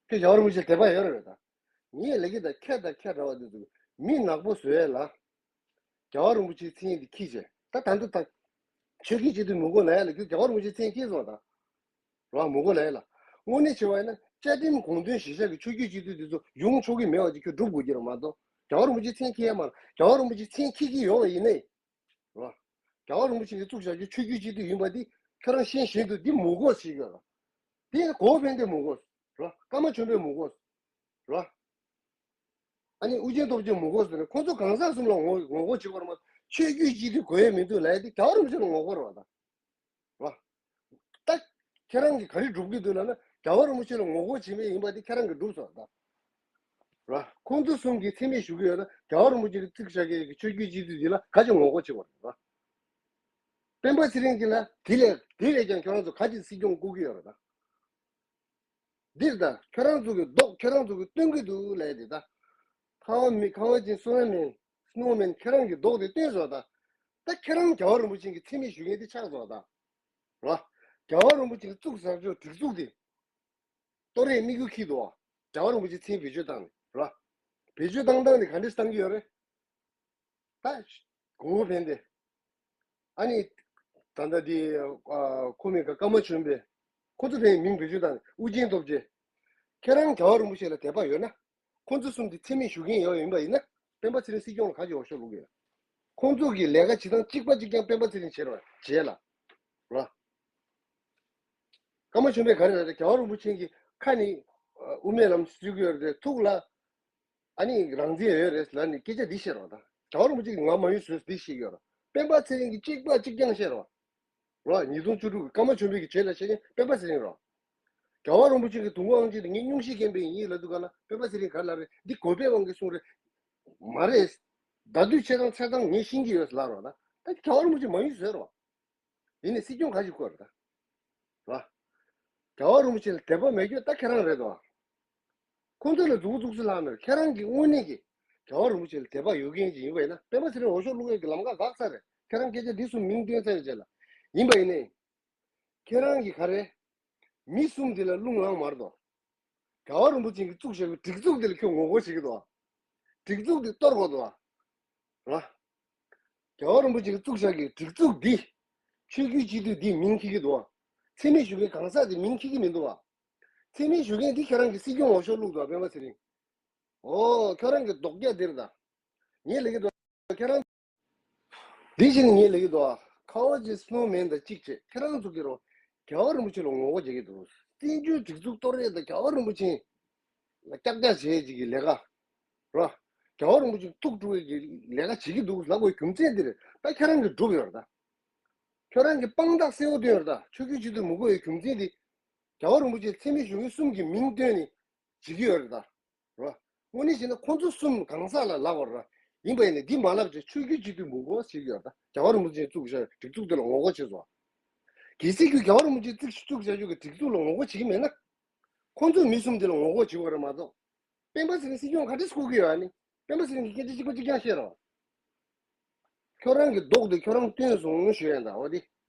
ཁྱེད་རྒྱལ་བ་རིན་པོ་ཆེ་དད་པ་ཡོད་རེད་ད། ངས་ལས་ཀྱི་ད་ཁྱེད་དང་ཁྱེད་འདྲ་བ་འདི་ཚོ་མི་ནག་པོ་བཟོ་ཡས་ལ། རྒྱལ་བ་རིན་པོ་ཆེའི་མཚན་ཉིད་འདི་ཁྱི་བྱས་ད་ད་འདི་ད། ཆོས་ཀྱི་སྤྱི་འཐུས་མི་དགོས་ལ་ཡ་ལ་ཁྱོད་རྒྱལ་བ་རིན་པོ་ཆེའི་མཚན་ཁྱི་སོང་ད། རོ་མི་དགོས་ལ་ཡ་ལ། དངོས་གནས་བྱས་པ་ཡིན་ན་བཅའ་ཁྲིམས་དགོངས་དོན་གཞིར་བཞག་གི་ཆོས་བརྒྱུད་སྤྱི་འཐུས་འདི་ཚོ་ཡོང་ཆོག་གི་མེད་པ་ཅིག་ཁྱོད་སྒྲུབ་དགོས་ཀྱི་རེད་མ་གཏོགས་རྒྱལ་བ་རིན་པོ་ཆེའི་མཚན་ཁྱི་ཡ་མ་རེད། རྒྱལ་བ་རིན་པོ་ཆེའི་མཚན་ཁྱི་གི་ཡོང་བ་ཡིན་ནའི། རོ། རྒྱལ་བ་རིན་པོ་ཆེ་གིས་བཙུགས་བཞག་རྒྱུ་ཆོས་བརྒྱུད་སྤྱི་འཐུས་ཡིན་པ་འདི་ཁྱོད་རང་ཤེས་བཞིན་དུ་འདི་མི་དགོས་ཟེར་གྱི་རོ། འདི་གོ་བོ་ཕན་བདེ་མི་དགོས། རོ། ཀརྨ་ཆོས་འཕེལ་མི་དགོས། རོ། ཨ་ནི་ཨུ་རྒྱན་སྟོབས་རྒྱལ་མི་དགོས་ཟེར་ནས་ཁོང་ཚོ་གང་ཟག་གསུམ་ལ་ངོ་ངོ་རྒོལ་བྱེད་པར་མ་ཆོས་བརྒྱུད་སྤྱི་འཐུས་དགོས་ཡས་མི་འདུག་ལབ་ཡས་དེ་རྒྱལ་བ་རིན་པོ་ཆེ་ལ་ངོ་རྒོལ་རེད་བ་ད། རོ། ད་ཁྱེད་རང་གིས་ག་རེ་སྒྲུབ་ཀྱི་འདུག་ལབ་ན་རྒྱལ་བ་རིན་པོ་ཆེ་ལ་ངོ་རྒོལ་བྱེད་མཁན་ཡིན་པ་དེ་ཁྱེད་རང་གིས་སྒྲུབ་སོང་ད། རོ། ཁོང་ཚོ་གསུམ་གྱིས་མཚན་སྨད་ཞུ་གི་ཡོད་ན་རྒྱལ་བ་རིན་པོ་ཆེ་གིས་བཙུགས་བཞག་མཁན་གྱི་ཆོས་བརྒྱུད་སྤྱི་འཐུས་འདི་ལ་ག་ཅིག་ངོ་རྒོལ་བྱེད་དགོས་རེད་རོ། སྤེན་པ་ཚེ་རིང་གིས་ལ་དེ་ལས་དེ་ལས་ཀྱང་ཁྱོད་རང་ཚོ་ག་ཅིག་སྲིད་སྐྱོང་བསྐོ་གི་ཡོད་རེད་ད། འདིར་ད་ཁྱོད་རང་ཚོ་གི་མདོག་ཁྱོད་རང་ཚོ་གི་སྟོན་གི་འདུག་ལབ་ཡ་དེ་ད། ཁ་བ་མི་ཁ་བ་ཅན་སོ་ན་མེན་སྣོ་མེན་ཁྱེད་རང་གི་མདོག་དེ་སྟོན་བཟོ་ད། ད་ཁྱེད་རང་རྒྱལ་བ་རིན་པོ་ཆེ་གི་མཚན་སྨད་ཞུ་མཁན་དེ་ཆགས་བཟོ་ད། རོ། རྒྱལ་བ་རིན་པོ་ཆེ་གི་བཙུགས་ས་ཆོག་སྒྲིག་འཛུགས་དེ། ཏོ་རེ་དམིགས་ཡུལ་ཁྱི་འདུག་བ། རྒྱལ་བ་རིན་པོ་ཆེ་མཚན་བེད་སྤྱོད་བཏང་ནས་རོ། བེད་སྤྱོད་བཏང་སྟངས་དེ་ག་འདྲས་བཏང་གི་ཡོད་རེད། ད། གོང་བུ་ཕན་བདེ། ཨ་ནི། ད་ལྟ་དེ། ཁོ་མེད་ཀ་ཀརྨ་ཆོས་འཕེལ། ཁོ་ཚོ་ཕན་མིང་བེད་སྤྱོད་བཏང་ནས་ཨུ་རྒྱན་སྟོབས་རྒྱལ། ཁྱེད་རང་རྒྱལ་བ་རིན་པོ་ཆེ་ལ་དད་པ་ཡོད་ན། ཁོ་ཚོ་གསུམ་དེ་མཚན་སྨད་ཞུ་མཁན་ཡོད་ཡིན་པ་ཡིན་ན། སྤེན་པ་ཚེ་རིང་སྲིད་སྐྱོང་ལ་ག་ཅིག་འོ་ཤོད་ལུག་ཡོད། ཁོང་ཚོ་གི་ལས་ཀ་བྱེད་སྟངས་གཅིག་པ་གཅིག་རྐྱང་སྤེན་པ་ཚེ་རིང་བྱེད་རོགས་བྱེད་ལ། རོ། ཀརྨ་ཆོས་འཕེལ་ག་རེ་ལབ་རེད། རྒྱལ་བ་རིན་པོ་ཆེ་གི་ཁ་ནི། དབུ་མའི་ལམ་སྲུང་གི་ཡོད་རེད་ཐུགས་ལ། ཨ་ནི་རང་བཙན་ཡོད་རེད་ལབ་ནས་སྐད་ཆ་འདི་བཤད་རོགས་ད། རྒྱལ་བ་རིན་པོ་ཆེ་གིས་ང་མ་ཡིན་བཟོས་འདི་བཤད་ཡོད་རོགས། སྤེན་པ་ཚེ་རིང་གིས་གཅིག་པ་གཅིག་རྐྱང་བཤད་རོགས། རོགས་ཉིས་སྟོང་བཅུ་དྲུག་གི་ཀརྨ་ཆོས་འཕེལ་གྱི་རྗེས་ལ་བཤད་མཁན་སྤེན་པ་ཚེ་རིང་རོགས། རྒྱལ་བ་རིན་པོ་ཆེ་གི་དུང་དཀར་དབང་ཆེན་དེ་ངས་སྙུང་གཞི་རྐྱེན་པས་ཡིན་ལབ་དུས་ག་ལ་སྤེན་པ་ཚེ་རིང་ག་ལ་རེད། འདི་གོ་པའི་དབང་གིས་གསུངས་རེད། མ་རེད། ཟླ་དུས་ཆེ་ཐང་ཚེ་ཐང་ངས་ཤེས་ཀྱི་ཡོད་ལབ་རོགས་ད། ད་རྒྱལ་བ་རིན་པོ་ཆེ་མ་ཡིན་བཟོས་རོགས། ཡིན་ནའི་སྲིད་སྐྱོང་ག་ཞིག་དགོས་རེད་ད། ར། རྒྱལ་བ་རིན་པོ་ཆེ་ལ་དད་པ་མེད་རྒྱུ་ད་ཁྱེད་རང་རེད་དོ། ཁོང་ཚོ་ལ་མཛུབ་གུ་བཙུགས་སུ་ལྷག་མེད། ཁྱེད་རང་གི་དངོས་གནས་ཀྱི་རྒྱལ་བ་རིན་པོ་ཆེ་ལ་དད་པ་ཡོད་མཁན་ཅིག་ཡིན་པ་ཡིན་ན་སྤེན་པ་ཚེ་རིང་འོས་ཤོག་བླུག་ཡས་ཀྱི་ལམ་ཁ་བཀག་ཚར་རེད། ཁྱེད་རང་སྐད་ཆ་འདི་གསུམ་མིང་བཏོན་ཚར་རེད་བྱས་ལ། ཡིན་པ་ཡིན་ནའི། ཁྱེད་རང་གི་ག་རེ། མི་གསུམ་འདི་ལ་རླུང་ལངས་མ་རེད་དོ། རྒྱལ་བ་རིན་པོ་ཆེ་གིས་བཙུགས་བཞག་པའི་སྒྲིག་འཛུགས་འདི་ལ་ཁྱོད་ངོ་རྒོལ་བྱེད་ཀྱི་འདུག་སྒྲིག་འཛུགས་འདི་གཏོར་དགོས་འདུག་ར། རྒྱལ་བ་རིན་པོ་ཆེ་གིས་བཙུགས་བཞག་གི་སྒྲིག་འཛུགས་འདི། ཆོས་བརྒྱུད་སྤྱི་འཐུས་འདི་མིང་འཁྱེར་གྱི་འདུག་བ། འཚེ་མེད་ཞུ་མཁན་གང་ཟག་འདི་མིང་འཁྱེར་གྱི་མི་འདུག་བ། འཚེ་མེད་ཞུ་མཁན་འདི་ཁྱེད་རང་གི་སྲིད་སྐྱོང་འོས་ཤོག་བླུགས་འདུག་བ་སྤེན་པ་ཚེ་རིང་། ཨོ་ཁྱོད་རང་གི་རྡོག་རྒྱག་འདིར་ད། ངས་ལབ་ཀྱི་འདུག་ཁྱེད་རང་། འདི་བཞིན་ངས་ལབ་ཀྱི་འདུག་བ། ཁ་བ་ཅན་སྣོ་མེན་དང་གཅིག་བྱས་ཁྱེད་རང་ཚོ་གི་རོ། རྒྱལ་བ་རིན་པོ་ཆེ་ལ་ངོ་རྒོལ་བྱེད་ཀྱི་འདུག་བཙན་བྱོལ་སྒྲིག་འཛུགས་གཏོར་ཡས་དང་རྒྱལ་བ་རིན་པོ་ཆེ་ལ་སྐྱག་རྒྱག་བྱེད་ཅིག་གི་ལས་ཀ། རོ། རྒྱལ་བ་རིན་པོ་ཆེ་ཐུགས་དཀྲུག་ཡས་ཀྱི་ལས་ཀ་བྱེད་ཀྱི་འདུག་ལབ་དགོས་རྒྱུ་མཚན་འདི་རེད། ད་ཁྱེད་རང་གིས་སྒྲུབ་ཡོད་རེད་ད། ཁྱོད་རང་གིས་དཔང་རྟགས་གསལ་བོ་བཏོན་ཡོད་རེད་ད། ཆོས་བརྒྱུད་སྤྱི་འཐུས་མི་དགོས་ཡས་རྒྱུ་མཚན་འདི། རྒྱལ་བ་རིན་པོ་ཆེ་འཚེ་མེད་ཞུ་མཁན་གསུམ་གྱི་མིང་བཏོན་ནས་བྱེད་ཀྱི་ཡོད་རེད་ད། རོ། དངོས་གནས་བྱས་ན་ཁོང་ཚོ་གསུམ་གང་ཟག་ལ་ལབ་པ་ར། ཡིན་པ་ཡིན་ན་འདི་མ་ལབ་ཅིག་ཆོས་བརྒྱུད་སྤྱི་འཐུས་མི་དགོས་ཟེར་གྱི་ཡོད་ད། རྒྱལ་བ་རིན་པོ་ཆེས་བཙུགས་བཞག་སྒྲིག་འཛུགས་དེ་ལ་ངོ་རྒོལ་བྱས་སོང་། གལ་སྲིད་ཁྱོད་རྒྱལ་བ་རིན་པོ་ཆེས་བཙུགས་བཙུགས་བཞག་ཆོག་གི་སྒྲིག་འཛུགས་ལ་ངོ་རྒོལ་བྱེད་ཀྱི་མེད་ན། ཁོང་ཚོས་མི་གསུམ་དེ་ལ་ངོ་རྒོལ་བྱེད་དགོས་རེད་མ་གཏོགས། སྤེན་པ་ཚེ་རིང་སྲིད་སྐྱོང་ག་འདྲས་བསྐོ་གི་ཡོད་ཨ་ནི། སྤེན་པ་ཚེ་རིང་གི་སྐད་ཆ་གཅིག་པ་གཅིག་རྐྱང་བཤད་རོགས། ཁྱོད་རང་གི་རྡོག་དེ་ཁྱོད་རང་བཏོན་སོང་ཞུ་ཡ་ད་འོ་དེ།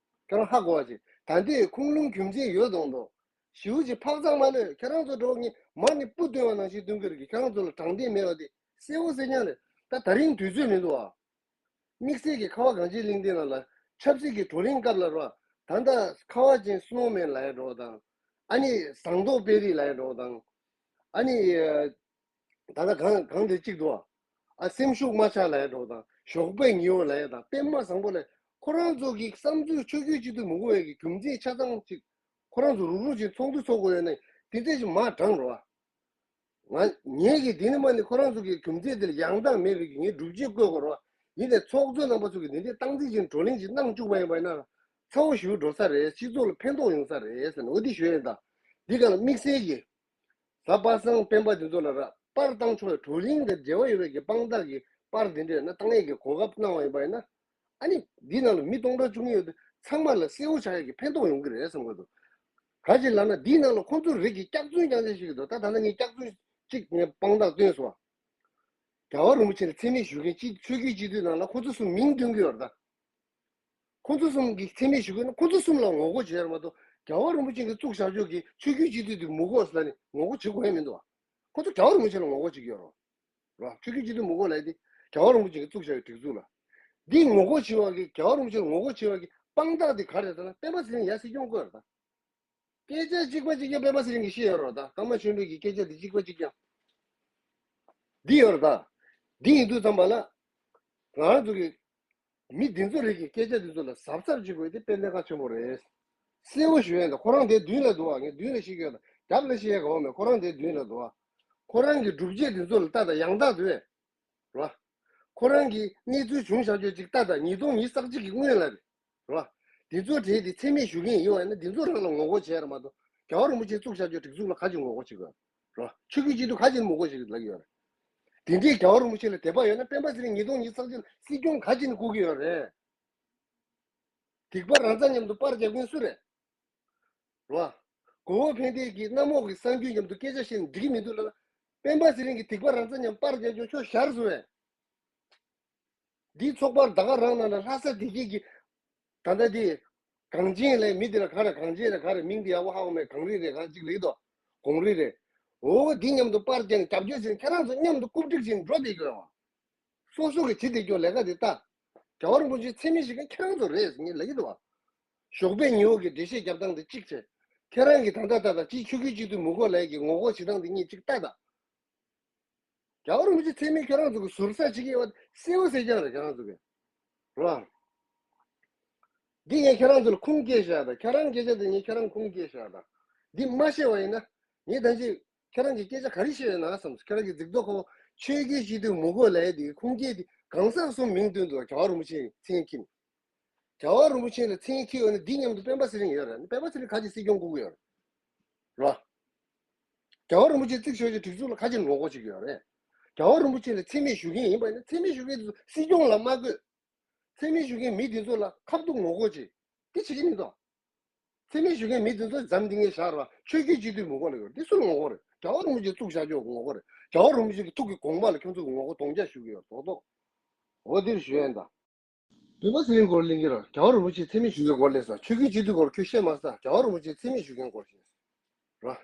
ཁྱོད་རང་ཧ་གོ་བ་ཅིག་ད་ལྟའི་ཁུངས་ལུང་རྒྱུ་མཚན་ཡོད་མདོག་མདོག་ཞེ་པོ་ཅིག་ཕག་ཚག་མ་ལོས་ཁྱེད་རང་ཚོ་འགྲོ་ངས་མ་ནི་སྤུ་བཏོན་པ་ནང་བཞིན་བཏོན་གི་རེད་གི་ཁྱེད་རང་ཚོ་ལ་དྲང་བདེན་མེད་པ་དེ་གསལ་བོ་གསལ་རྐྱང་རེད། ད་ད་རིང་དུས་ཚོད་མི་འདུག་ཨ། དམིགས་བསལ་གྱི་ཁ་བ་གངས་ཅན་གླིང་ཕྲན་ནང་ལ་ཆབ་སྲིད་ཀྱི་བགྲོ་གླེང་སྐབས་ལ་རོ། ད་ལྟ་ཁ་བ་ཅན་སྣོ་མེན་ལབ་ཡ་འགྲོ་དང་། ཨ་ནི་ཟངས་མདོག་དཔལ་རི་ལབ་ཡ་འགྲོ་དང་། ཨ་ནི། ད་ལྟ་གང་གང་དེ་གཅིག་འདུག་ཨ། སེམས་ཤུགས་མ་ཆག་ལབ་ཡ་འགྲོ་དང་ཞོགས་པའི་ཉི་འོད་ལབ་ཡ་དང་པད་མ་བཟང་པོ་ལབ་ཁོ་རང་ཚོ་གི་བསམ་ཚུལ་ཆོས་བརྒྱུད་སྤྱི་འཐུས་མི་དགོས་ཡ་གི་རྒྱུ་མཚན་ཆ་ཚང་གཅིག་ཁོ་རང་ཚོ་རུག་རུག་ཅིག་ཚོགས་འདུ་ཚོགས་དགོས་ཡོད་ན་དེ་འདྲས་ཅིག་མ་དྲང་རོགས་ཨ། ང་ངས་ཀྱི་འདི་ནི་མ་ནི་ཁོ་རང་ཚོ་གི་རྒྱུ་མཚན་དེ་ལ་ཡང་དག་མེད་པའི་གི་ངས་སྒྲུབ་བྱེད་བཀོད་དགོས་རོགས་ཡིན་ནའི་ཚོགས་གཙོ་རྣམ་པ་ཚོ་གི་འདི་འདྲས་སྟངས་འཛིན་ཅིག་བགྲོ་གླེང་ཅིག་གནང་བཅུག་པ་ཡིན་པ་ཡིན་ན་ཚ་བོ་ཞེ་པོ་འགྲོ་ས་རེད། སྤྱི་ཚོགས་ལ་ཕན་ཐོགས་ཡོང་ས་རེད་ཟེར་ནས་འོ་འདི་ཞུ་ཡིན་ད། འདི་ག་ལ་དམིགས་བསལ་གྱི། གཟའ་པ་སངས་སྤེན་པ་འདི་ཚོ་ལ་ར་པར་བཏང་ཆོག་པའི་བགྲོ་གླེང་དང་འབྲེལ་བ་ཡོད་པའི་གི་དཔང་རྟགས་ཀྱི་པར་འདི་འདྲས་ན་བཏང་ཡས་ཀྱི་གོ་སྐབས་གནང་བ་ཡིན་པ་ཡིན་ན། ཨ་ནི་འདི་ནང་ལ་མི་སྟོང་ཕྲག་བཅུ་གཉིས་ཡོད་དུས་ཚང་མ་ལ་གསལ་བོ་ཆགས་ཡས་ཀྱི་ཕན་ཐོགས་ཡོང་གི་རེད་བསམ་གི་འདུག་ག་ཅི་ལབ་ན་འདིའི་ནང་ལ་ཁོང་ཚོ་རིགས་ཀྱི་སྐྱག་རྫུན་རྐྱང་རྐྱང་བཤད་ཀྱི་འདུག་ད་ད་ལྟ་ངས་སྐྱག་རྫུན་གཅིག་ངས་དཔང་རྟགས་བཏོན་སོང་བ། རྒྱལ་བ་རིན་པོ་ཆེ་ལ་མཚན་སྨད་ཞུ་མཁན་སྤྱི་ཆོས་བརྒྱུད་སྤྱི་འཐུས་ནང་ལ་ཁོང་ཚོ་གསུམ་མིང་འདོན་གྱི་ཡོད་རེད་ད། ཁོང་ཚོ་གསུམ་གྱིས་མཚན་སྨད་ཞུ་དགོས་ན་ཁོང་ཚོ་གསུམ་ལ་ངོ་རྒོལ་བྱེད་ཡ་མ་གཏོགས་རྒྱལ་བ་རིན་པོ་ཆེ་གིས་བཙུགས་བཞག་ཆོག་གི་ཆོས་བརྒྱུད་སྤྱི་འཐུས་དེ་མི་དགོས་ཟེར་ལབ་ནས་ངོ་རྒོལ་བྱེད་དགོས་ཡ་མི་འདུག་བ། ཁོང་ཚོ་རྒྱལ་བ་རིན་པོ་ཆེ་ལ་ངོ་རྒོལ་བྱེད་ཀྱི་ཡོད་རེད་བ། ཆོས་བརྒྱུད་སྤྱི་འཐུས་མི་དགོས་ལབ་ཡ་དེ་རྒྱལ་བ་རིན་པོ་ཆེ་གིས་བཙུགས་བཞག་པའི་སྒྲིག་འཛུགས་ལ། འདི་ངོ་རྒོལ་བྱེད་པ་གི་རྒྱལ་བ་རིན་པོ་ཆེ་ལ་ངོ་རྒོལ་བྱེད་པ་གི་དཔང་རྟགས་དེ་ག་རེ་རེད་ཟེར་ན་སྤེན་པ་ཚེ་རིང་ཡར་སྲིད་སྐྱོང་བསྐོས་རེད་ད། སྐད་ཆ་གཅིག་པ་གཅིག་རྐྱང་སྤེན་པ་ཚེ་རིང་གིས་བཤད་ཡོད་རེད་ད། ཀརྨ་ཆོས་འཕེལ་གྱི་སྐད་ཆ་འདི་གཅིག་པ་གཅིག་རྐྱང་འདི་ཡོད་རེད་ད། འདི་ཡིན་དུས་ཙམ་པ་ལ། ང་རང་ཚོ་གི་མི་འདི་ཚོ་རིགས་ཀྱི་སྐད་ཆ་འདི་ཚོ་ལ་གཟབ་གཟབ་བྱེད་དགོས་དེ་དཔེ་གནད་འགག་ཆེན་པོ་རེད། གསལ་བོ་ཞུ་ཡ་ད་ཁོ་རང་དེ་མདུན་ལ་འདུག་བ། ངས་མདུན་ལ་བཤད་ཀྱི་ཡོད་ད། རྒྱབ་ལ་བཤད་ཡ་གོ་མེད། ཁོ་རང་དེ་མདུན་ལ་འདུག་བ། ཁོ་རང་གི་སྒྲུབ་བྱེད་འདི་ཚོ་ལ་ལྟ་ད་ཡང་དག་འདུག་བས། ར། ཁོ་རང་གི་གནས་ཚུལ་བྱུང་བཞག་ཆོག་ཅིག་ལྟ་ད་ཉིས་སྟོང་ཉི་ཤུ་རྩ་གཅིག་གི་སྔོན་ལ་རེད། ར། འདི་ཚོ་གྲས་དེ་མཚན་སྨད་ཞུ་མཁན་ཡིན་བ་ཡིན་ན་འདི་ཚོ་རང་ལ་ངོ་རྒོལ་བྱས་ར་མ་གཏོགས་རྒྱལ་བ་རིན་པོ་ཆེ་བཙུགས་བཞག་ཆོག་སྒྲིག་འཛུགས་ལ་ག་ཅིག་ངོ་རྒོལ་བྱེད་དགོས། ར། ཆོས་བརྒྱུད་སྤྱི་འཐུས་ག་ཅིག་ངོ་རྒོལ་བྱེད་དགོས་ལབ་ཀྱི་ཡོད་རེད། དེ་འདྲའི་རྒྱལ་བ་རིན་པོ་ཆེ་ལ་དད་པ་ཡོད་ན་སྤེན་པ་ཚེ་རིང་ཉིས་སྟོང་ཉི་ཤུ་རྩ་གཅིག་ལ་སྲིད་སྐྱོང་ག་ཅིག་ནས་བསྐོ་གི་ཡོད་རེད། སྡིག་པ་རང་རྩ་མཉམ་དུ་པར་རྒྱབ་མཁན་སུ་རེད། ར། གོ་བོ་ཕན་བདེ་གིས་གནམ་འོག་གི་གསར་འགྱུར་མཉམ་དུ་སྐད་ཆ་བཤད་ན་འགྲིག་གི་མི་འདུག་ལབ་ན། སྤེན་པ་ཚེ་རིང་གིས་སྡིག་པ་རང་རྩ་མཉམ་པར་རྒྱབ་ཆོག་ཆོག་ཞར་བཟོ་བས། འདིའི་ཚོགས་པར་ད་ག་རང་ནང་ལ་ལྷ་ས་བདེ་སྐྱིད་ཀྱི། ད་ལྟ་འདི། གངས་ཅན་ལས་མི་འདི་ལ་ག་རེ་གངས་ཅན་ལ་ག་རེ་མིང་འདི་ཡག་པོ་ཧ་གོ་མེད། གངས་རི་རེད་ག་ཅིག་རེད་དོ། གངས་རི་རེད། འོ་འདི་མཉམ་དུ་པར་རྒྱབ་ནས་རྒྱབ་སྐྱོར་བྱས་ནས་ཁྱེད་རང་ཚོ་མཉམ་དུ་རྐུབ་སྒྲིག་བྱས་ནས་འགྲོ་བསྡད་དགོས་བ། སོ་སོ་གི་བྱེད་བསྡད་རྒྱུ་ལས་ཀ་འདི་ལྟ། རྒྱལ་བ་རིན་པོ་ཆེ་མཚན་སྨད་ཞུ་མཁན་ཁྱེད་རང་ཚོ་རེད་ཟེར་ངས་ལབ་ཀྱི་འདུག་བ། ཞོགས་པའི་ཉི་འོད་ཀྱི་འགྲེལ་བཤད་རྒྱབ་སྟངས་འདི་གཅིག་བྱས། ཁྱེད་རང་གི་ད་ལྟ་ད་ལྟ་སྤྱི་ཆོས་བརྒྱུད་སྤྱི་འཐུས་མི་དགོས་ལབ་ཀྱི་ངོ་རྒོལ་བྱེད་སྟངས་འདི་གཉིས་གཅིག་ལྟ་དང་། རྒྱལ་བ་རིན་པོ་ཆེ་མཚན་སྨད་ཁྱེད་རང་ཚོ་གི་ཟུར་ཟ་བྱེད་ཀྱི་ཡོད་པ་གསལ་བོ་གསལ་རྐྱང་རེད་ཁྱེད་རང་ཚོ་གི། རེད་བ། འདི་ངས་ཁྱེད་རང་ཚོ་ལ་ཁུངས་སྐྱེལ་བཞག་དང་ཁྱེད་རང་སྐད་ཆ་དེ་ངས་ཁྱེད་རང་ཁུངས་སྐྱེལ་བཞག་དང་། འདི་མ་བཤད་པ་ཡིན་ན། ངས་ད་ཅི། ཁྱེད་རང་གིས་སྐད་ཆ་ག་རེ་བཤད་ཡོད་ན་བསམ་སོང་། ཁྱེད་རང་གིས་གཟིགས་རྟོག་ཁོ་ ཆོས་རྒྱལ་སྤྱི་འཐུས་མི་དགོས་ལབ་ཡ་དེ་ཁུངས་སྐྱེལ་དེ་གང་ཟག་གསུམ་མིང་བཏོན་འདུག་རྒྱལ་བ་རིན་པོ་ཆེ་མཚན་འཁྱེར། རྒྱལ་བ་རིན་པོ་ཆེ་ལ་མཚན་འཁྱེར་ཡོད་ན་འདི་མཉམ་དུ་སྤེན་པ་ཚེ་རིང་ཡོད་རེད། སྤེན་པ་ཚེ་རིང་ག་ཅིག་སྲིད་སྐྱོང་བསྐོ་གི་ཡོད་རེད། རོ། རྒྱལ་བ་རིན་པོ་ཆེ་བརྩིགས་ཆོག་ཆོག་སྒྲིག་འཛུགས་ལ་ག་ཅིག་ངོ་རྒོལ་བྱེད་ཀྱི་ཡོད་རེད། རྒྱལ་བ་རིན་པོ་ཆེ་ལ་མཚན་སྨད་ཞུ་མཁན་ཡིན་པ་ཡིན་ན་མཚན་སྨད་ཞུ་མཁན་དེ་ཚོ་སྲིད་སྐྱོང་ལ་མ་བསྐོས། མཚན་སྨད་ཞུ་མཁན་མི་དེ་ཚོ་ལ་ཁ་ཐུག་ངོ་རྒོལ་བྱེད། དེ་བྱེད་ཀྱི་མི་འདུག་མཚན་སྨད་ཞུ་མཁན་མི་དེ་ཚོ་འཛམ་གླིང་ངེས་བཞག་ར་ཆོས་བརྒྱུད་སྤྱི་འཐུས་མི་དགོས་ལ་ཡོད་དེ་སུ་ལ་ངོ་རྒོལ་རེད། རྒྱལ་བ་རིན་པོ་ཆེ་བཙུགས་བཞག་ཆོག་ངོ་རྒོལ་རེད། རྒྱལ་བ་རིན་པོ་ཆེ་གི་ཐུགས་ཀྱི་དགོངས་པ་ལ་ཁྱོད་ཚོ་གི་ངོ་རྒོལ་དོགས་འཆར་ཞུ་གི་ཡོད་རྡོག་རྡོག་འོ་དེར་ཞུ་ཡན་ད། སྤེན་པ་ཚེ་རིང་སྐོར་གླེང་གི་ར་རྒྱལ་བ་རིན་པོ་ཆེ་མཚན་སྨད་ཞུ་མཁན་སྐོར་གླེང་ས་ཆོས་བརྒྱུད་སྤྱི་འཐུས་སྐོར་ཁྱོད་བཤད་མ་ས་རྒྱལ་བ་རིན་པོ་ཆེ་མཚན་སྨད་ཞུ་མཁན་སྐོར་བཤད། ར།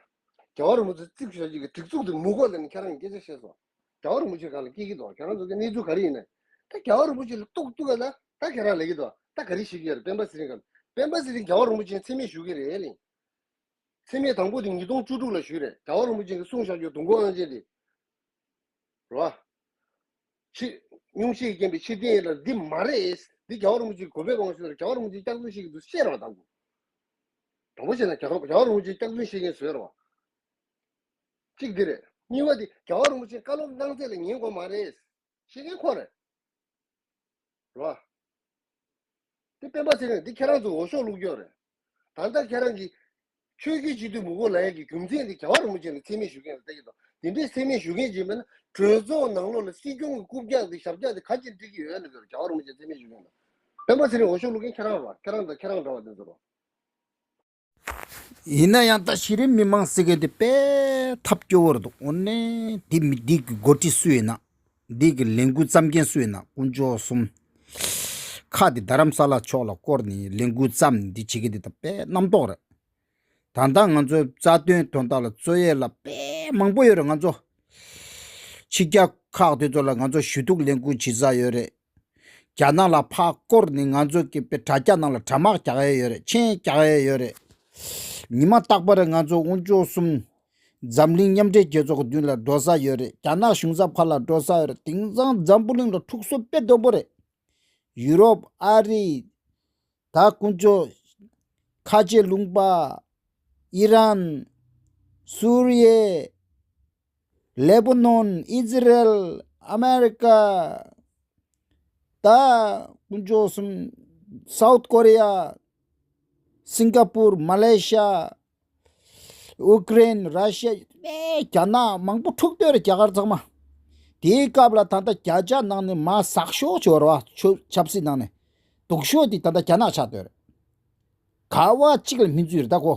རྒྱལ་བ་རིན་པོ་ཆེ་བརྩིགས་བཞག་ཅིག་གི་སྒྲིག་འཛུགས་དེ་མི་དགོས་ལབ་ནས་ཁྱེད་རང་གིས་སྐད་ཆ་བཤད་སོང་། རྒྱལ་བ་རིན་པོ་ཆེ་སྒང་ལ་སྐྱེལ་གྱི་འདུག་ཁྱེད་རང་ཚོ་གི་གནས་ཚུལ་ག་རེ་ཡིན་ནའི། ད་རྒྱལ་བ་རིན་པོ་ཆེ་ལ་གཏུག་གཏུག་ག་ལ་ད་ཁྱེད་རང་ལབ་ཀྱི་འདུག་ད་ག་རེ་བཤད་ཀྱི་ཡོད་རེད་སྤེན་པ་ཚེ་རིང་སྒང་ལ། སྤེན་པ་ཚེ་རིང་རྒྱལ་བ་རིན་པོ་ཆེ་མཚན་སྨད་ཞུ་གི་རེད་ལེ། མཚན་སྨད་དང་པོ་དེ་ཉིས་སྟོང་བཅུ་དྲུག་ལ་ཞུས་རེད་རྒྱལ་བ་རིན་པོ་ཆེ་གིས་གསུངས་བཞག་རྒྱུ་དུང་དཀར་དབང་ཆེན་དེ། རོ། ཕྱི། སྙུང་གཞི་ཡིས་བརྒྱན་པའི་ཕྱིར་རྟེན་ཡིན་ལ་འདི་མ་རེད། འདི་རྒྱལ་བ་རིན་པོ་ཆེའི་གོ་བའི་དབང་ཤུགས་རེད་རྒྱལ་བ་རིན་པོ་ཆེས་སྐྱག་རྫུན་བཤད་ཀྱི་འདུག་བཤད་རོགས་དང་པོ། དང་པོ་བཤད་ན་རྒྱལ་བ་རྒྱལ་བ་རིན་པོ་ཆེས་སྐྱག་རྫུན་བཤད་མཁན་བཟོས་རོགས། གཅིག་འདི་རེད། གཉིས་པ་འདི་རྒྱལ་བ་རིན་པོ་ཆེས་བཀའ་སློབ་གནང་ཚད་ལ་ཉན་དགོས་མ་རེད། བཤད་མཁན་ཁོ་རེད། རོ། དེ་སྤེན་པ་ཚེ་རིང་འདི་ཁྱེད་རང་ཚོ་འོས་ཤོག་བླུགས་རྒྱུ་རེད། ད་ལྟ་ཁྱེད་རང་གིས་ཆོས་བརྒྱུད་སྤྱི་འཐུས་མི་དགོས་ལབ་ཡག་གི་རྒྱུ་མཚན་དེ་རྒྱལ་བ་རིན་པོ་ཆེ་ལ་མཚན་སྨད་ཞུ་མཁན་ལ་ལྟ་གི་འདུག་དེ་འདྲའི་མཚན་སྨད་ཞུ་མཁན་ཅིག་མེད་ན་གྲོས་ཚོགས་ནང་ལོགས་ལ་སྲིད་སྐྱོང་གི་རྐུབ་བཀྱག་དེ་ཞབས་བཀྱག་དེ་ག་ཅིག་འགྲིག་གི་ཡོད་ལབ་ཀྱི་རེད། རྒྱལ་བ་རིན་པོ་ཆེ་མཚན་སྨད་ཞུ་མཁན་ལ། སྤེན་པ་ཚེ་རིང་འོས་ཤོག་བླུག་མཁན་ཁྱེད་རང་རེད་བ། ཁྱེད་རང་དང་ཁྱེད་རང་འདྲ་བ་དེ་ཚོ་རེད་བ། ཡིན་ན་ཡང་ད་གཞི་རིམ་མི་མང་ཟེར་མཁན་དེ་དཔེ་ཐབས་སྐྱོ་བོ་རེད་འདུག་དངོས་གནས་འདི་མི་འདི་གི་འགོ་ཁྲིད་སུ་ཡིན་ན། འདི་གི་ལས་འགུལ་བརྩམས་མཁན་སུ་ཡིན་ན་དཀོན་མཆོག་གསུམ། ཁ་དེ་རྡ་རམ་ས་ལ་ཕྱོགས་ལ་བསྐོར་ནས་ལས་འགུལ་བརྩམས་ནས་འདི་བྱེད་ཀྱི་འདི་ད་དཔེ་རྣམ་རྟོག་རེད། ད་ལྟ་ང་ཚོའི་རྩ་དོན་དོན་དག་ལ་རྩོད་ཡས་ལ་དཔེ་མང་པོ་ཡོད་རེད་ང་ཚོ། ཕྱི་རྒྱལ་ཁག་དེ་ཚོ་ལ་ང་ཚོ་ཞུ་གཏུག་ལས་འགུལ་བྱེད་ས་ཡོད་རེད། རྒྱ་ནག་ལ་ཕར་བསྐོར་ནས་ང་ཚོ་གི་དཔེ་དྲ་རྒྱ་ནང་ལ་དྲ་དམག་རྒྱག་ཡས་ཡོད་རེད། མཆན་རྒྱག་ཡས་ཡོད་རེད། ཉི་མ་རྟག་པར་ང་ཚོ་དཀོན་མཆོག་གསུམ། འཛམ་གླིང་མཉམ་འབྲེལ་རྒྱལ་ཚོགས་ཀྱི་མདུན་ལ་འགྲོ་ས་ཡོད་རེད། རྒྱ་ནག་གཞུང་ཚབ་ཁང་ལ་འགྲོ་ས་ཡོད་རེད། དེང་སང་འཛམ་བུ་གླིང་ལ་འཁྲུག་སོ་དཔེ་སྡུག་པོ་རེད། ཡུ་རོབ། ཨ་རི། ད་དཀོན་མཆོག་ཁ་ཆེ་ལུང་པ། ཨི་རན། སུ་རི་ཡ། ལེ་པ་ནོན། ཨི་ཛི་རལ། ཨ་མེ་རི་ཀ། ད་དཀོན་མཆོག་གསུམ། སའུ་ཐི་ཀོ་རི་ཡ། སིང་ག་པུར། མ་ལེ་ཤ། ཨུ་ཀྲེན། ར་ཤི་ཡ། ཨེ་རྒྱ་ནག་མང་པོ་འཁྲུག་སྡོད་རེད་རྒྱ་གར་ཚང་མ། དེའི་སྐབས་ལ་ད་ལྟ་བརྒྱ་ཆ་ནང་ནས་མར་ཟག་ཤོག་བྱོས་ར་བ་ཆོ་ཆབ་སྲིད་ནང་ནས། སྡུག་ཤོས་དེ་ད་ལྟ་རྒྱ་ནག་ཆགས་སྡོད་རེད། ག་བ་གཅིག་ལ་མི་འཛུལ་རེད་ད་ཁོ།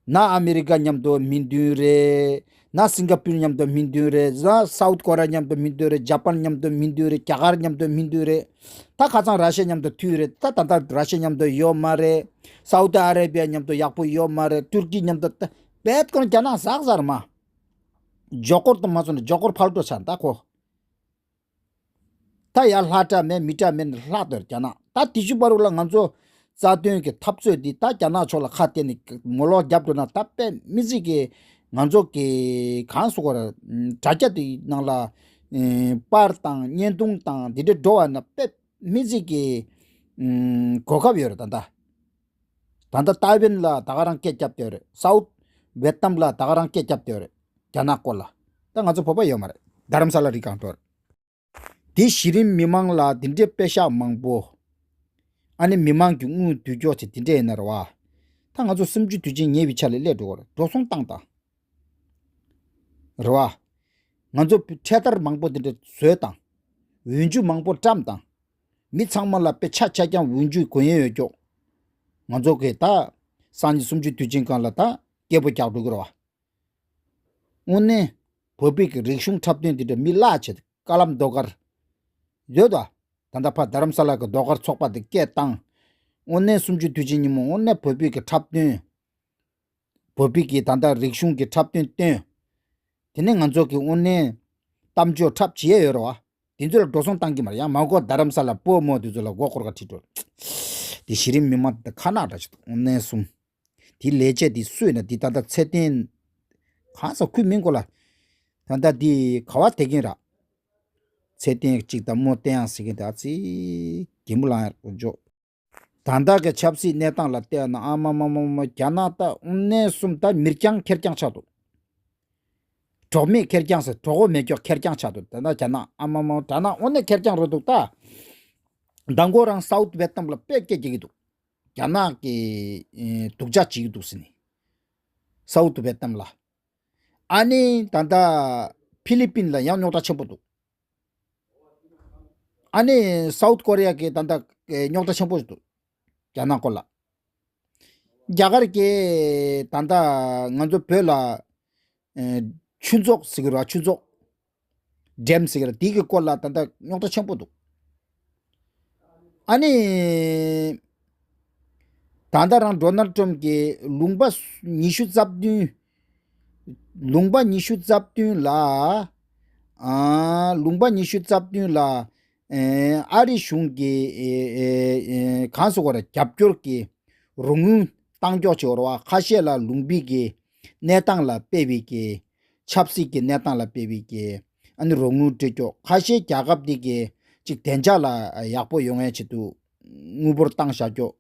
ན་ཨ་མེ་རི་ཀ་མཉམ་དུ་མི་མཐུན་རེད། ན་སིང་ག་པུར་མཉམ་དུ་མི་མཐུན་རེད། ན་སའུ་ཐི་ཀོ་རི་ཡ་མཉམ་དུ་མི་མཐུན་རེད། ཇ་པན་མཉམ་དུ་མི་མཐུན་རེད། རྒྱ་གར་མཉམ་དུ་མི་མཐུན་རེད། ད་ཁ་སང་ར་ཤི་ཡ་མཉམ་དུ་མཐུན་རེད། ད་ད་ལྟ་ར་ཤི་ཡ་མཉམ་དུ་ཡོད་མ་རེད། སའུ་ཏི་ཨ་རེ་བི་ཡ་མཉམ་དུ་ཡག་པོ་ཡོད་མ་རེད། ཏུར་ཀི་མཉམ་དུ་ད་བེད་ཀོན་རྒྱ་ནག་ཟག་ཟེར་མ། ཇོ་ཀོར་དུ་མ་སོང་ནས་ཇོ་ཀོར་ཕལ་འགྲོ་ཆགས་ད་ཁོ། ད་ཡར་ལྷ་དྲག་མེད་མི་དྲག་མེད་ནས་ལྷག་སྡོད་རྒྱ་ནག་ད་དེ་ཅུ་པ་རུ་ལ་ང་ཚོ་རྩ་དོན་གྱི་འཐབ་རྩོད་འདི་ད་རྒྱ་ནག་ཕྱོགས་ལ་ཁ་གཏད་ནས་ངོ་ལོག་རྒྱབ་འགྲོ་ན་ད་དཔེ་མི་སྲིད་ཀྱི་ང་ཚོ་གི་གང་སུ་གོ་ར་དྲ་རྒྱ་དེ་ནང་ལ་པར་དང་བརྙན་ཐུང་དང་འདི་འདྲ་འགྲོ་བ་ན་དཔེ་མི་སྲིད་ཀྱི་གོ་སྐབས་ཡོད་རེད་ད་ལྟ། ད་ལྟ་ཏའེ་ཝན་ལ་ད་ག་རང་སྐད་རྒྱབ་བསྡད་ཡོད་རེད། སའུ་ཐི་ཝེ་ཏམ་ལ་ད་ག་རང་སྐད་རྒྱབ་བསྡད་ཡོད་རེད། རྒྱ་ནག་སྐོར་ལ། ད་ང་ཚོ་བོད་པ་ཡོད་མ་རེད། རྡ་རམ་ས་ལ་རི་སྒང་འགྲོ་རེད། དེ་གཞི་རིམ་མི་མང་ལ་དེ་འདྲའི་དཔེ་ཤག་མང་པོ། ཨ་ནི་མི་མང་གི་དངུལ་བསྡུ་ཀྱོག་ཅིག་དེ་འདྲ་ཡིན་ན་རེད་བ། ད་ང་ཚོ་སུམ་ཅུ་དུས་ཆེན་ཉེ་བའི་ཆ་ལ་སླེབས་འགྲོ་གི་རེད། འགྲོ་སོང་བཏང་དང་། རེད་བ། ང་ཚོ་འཕྲེད་དར་མང་པོ་དེ་འདྲ་བཟོས་དང་། འོས་འཇུག་མང་པོ་བཀྲམ་དང་། མི་ཚང་མ་ལ་དཔེ་ཆ་ཆ་རྐྱང་འོས་འཇུག་དགོས་ཡས་ཡོད་ཀྱོག་ང་ཚོ་གི་ད། སང་ཉིན་སུམ་ཅུ་དུས་ཆེན་སྒང་ལ་ད་སྐད་འབོད་རྒྱག་འགྲོ་གི་རེད་བ། དངོས་གནས། བོད་པའི་གི་རིག་གཞུང་འཁྲབ་སྟོན་འདི་འདྲ་མི་བརླག་བྱེད་དཀའ་ལམ་ཟློས་གར། ཡོད་དོ། ད་ལྟ་ཕ་རྡ་རམ་ས་ལ་གི་ཟློས་གར་ཚོགས་པ་དེ་སྐད་བཏང་། དངོས་གནས་སུམ་ཅུ་དུས་ཆེན་ཉིན་མོ་དངོས་གནས་བོད་པའི་གི་འཁྲབ་སྟོན། བོད་པའི་གི་ད་ལྟ་རིག་གཞུང་གི་འཁྲབ་སྟོན་སྟོན། དེ་ནས་ང་ཚོ་གི་དངོས་གནས། གཏམ་བརྗོད་འཁྲབ་བྱེད་ཡས་ཡོད་རེད་བ། དེ་ཚོ་ལ་འགྲོ་སོང་བཏང་གི་མ་རེད། ཡང་མ་གོ་རྡ་རམ་ས་ལ་སྤོ་རྨོ་དེ་ཚོ་ལ་མགོ་སྐོར་ག་ཁྲིད་འགྲོ། དེ་གཞི་རིམ་མི་མང་དེ་ཁ་ནག་འདྲ་ཞིག་འདུག་དངོས་གནས་གསུམ། དེ་ལས་བྱེད་དེ་སུས་ན་དེ་ད་ལྟ་ཚེ་བརྟན། གང་ཟག་ཁུལ་མིན་གོ་ལ། ད་ལྟ་དེ་ག་བ་དེ་གིན་ར། ཚེ་བརྟན་གཅིག་དང་རྨོ་བསྟན་ཡང་ཟེར་གིན་དེ་ཨ་ཙི། གད་མོ་ལངས་ཡར་འཇོག་ད་ལྟ་གི་ཆབ་སྲིད་གནས་སྟངས་ལ་བལྟས་ན་ཨ་མ་མ་མ་མ་རྒྱ་ནག་ད་དངོས་གནས་གསུམ་ད་མིར་རྐྱང་ཁེར་རྐྱང་ཆགས་འདུག་གྲོགས་མེད་ཁེར་རྐྱང་ཟེར། གྲོགས་པོ་མེད་ཀྱོག་ཁེར་རྐྱང་ཆགས་འདུག་ད་ལྟ་རྒྱ་ནག་ཨ་མ་མ་དྲག་ན་དངོས་གནས་ཁེར་རྐྱང་རེད་འདུག་ད། མདང་དགོང་རང་སའུ་ཐི་ཝེ་ཏི་ནམ་ལ་དཔེ་སྐད་རྒྱག་གི་འདུག་རྒྱ་ནག་གི་ཨེ་སྡུག་ཅག་བྱེད་ཀྱི་འདུག་ཟེར་ནས། སའུ་ཐི་ཝེ་ཏི་ནམ་ལ། ཨ་ནི་ད་ལྟ་ཕི་ལི་པིན་ལ་ཡང་རྙོག་དྲ་ཆེན་པོ་འདུག་ཨ་ནི་སའུ་ཐི་ཀོ་རི་ཡ་གི་ད་ལྟ་ཨེ་རྙོག་དྲ་ཆེན་པོ་འདུག་རྒྱ་ནག་སྐོར་ལ། རྒྱ་གར་གྱིས་ད་ལྟ་ང་ཚོ་བོད་ལ་ཨེ་ཆུ་མཛོད་ཟེར་གྱི་རེད་བ། ཆུ་མཛོད། ཌེམ་ཟེར་གྱི་རེད། དེ་གི་སྐོར་ལ་ད་ལྟ་རྙོག་དྲ་ཆེན་པོ་འདུག་ཨ་ནི། ད་ལྟ་རང་ཌོ་ནལ་ཊམ་གྱིས་ལུང་པ་ཉི་ཤུ་རྩ་བདུན། ལུང་པ་ཉི་ཤུ་རྩ་བདུན་ལ། ཨ། ལུང་པ་ཉི་ཤུ་རྩ་བདུན་ལ། ཨེ། ཨ་རི་གཞུང་གིས་ཨེ་ཨེ་ཨེ་གང་ཟེར་དགོས་རེད། རྒྱབ་སྐྱོར་གྱི་རོགས་དངུལ་བཏང་ཀྱོག་བྱེད་དགོས་རེད་བ། ཁ་ཤས་ལ་ལུང་པའི་གི་གནས་སྟངས་ལ་དཔག་པའི་གི་ཆབ་སྲིད་ཀྱི་གནས་སྟངས་ལ་དཔག་པའི་གི་ཨ་ནི་རོགས་དངུལ་སྤྲད་ཀྱོག་ཁ་ཤས་རྒྱལ་ཁབ་འདི་གི་ཅིག་བདེ་འཇགས་ལ་ཡག་པོ་ཡོང་ཡས་ཆེད་དུ་དངུལ་འབོར་བཏང་བཞག་ཀྱོག་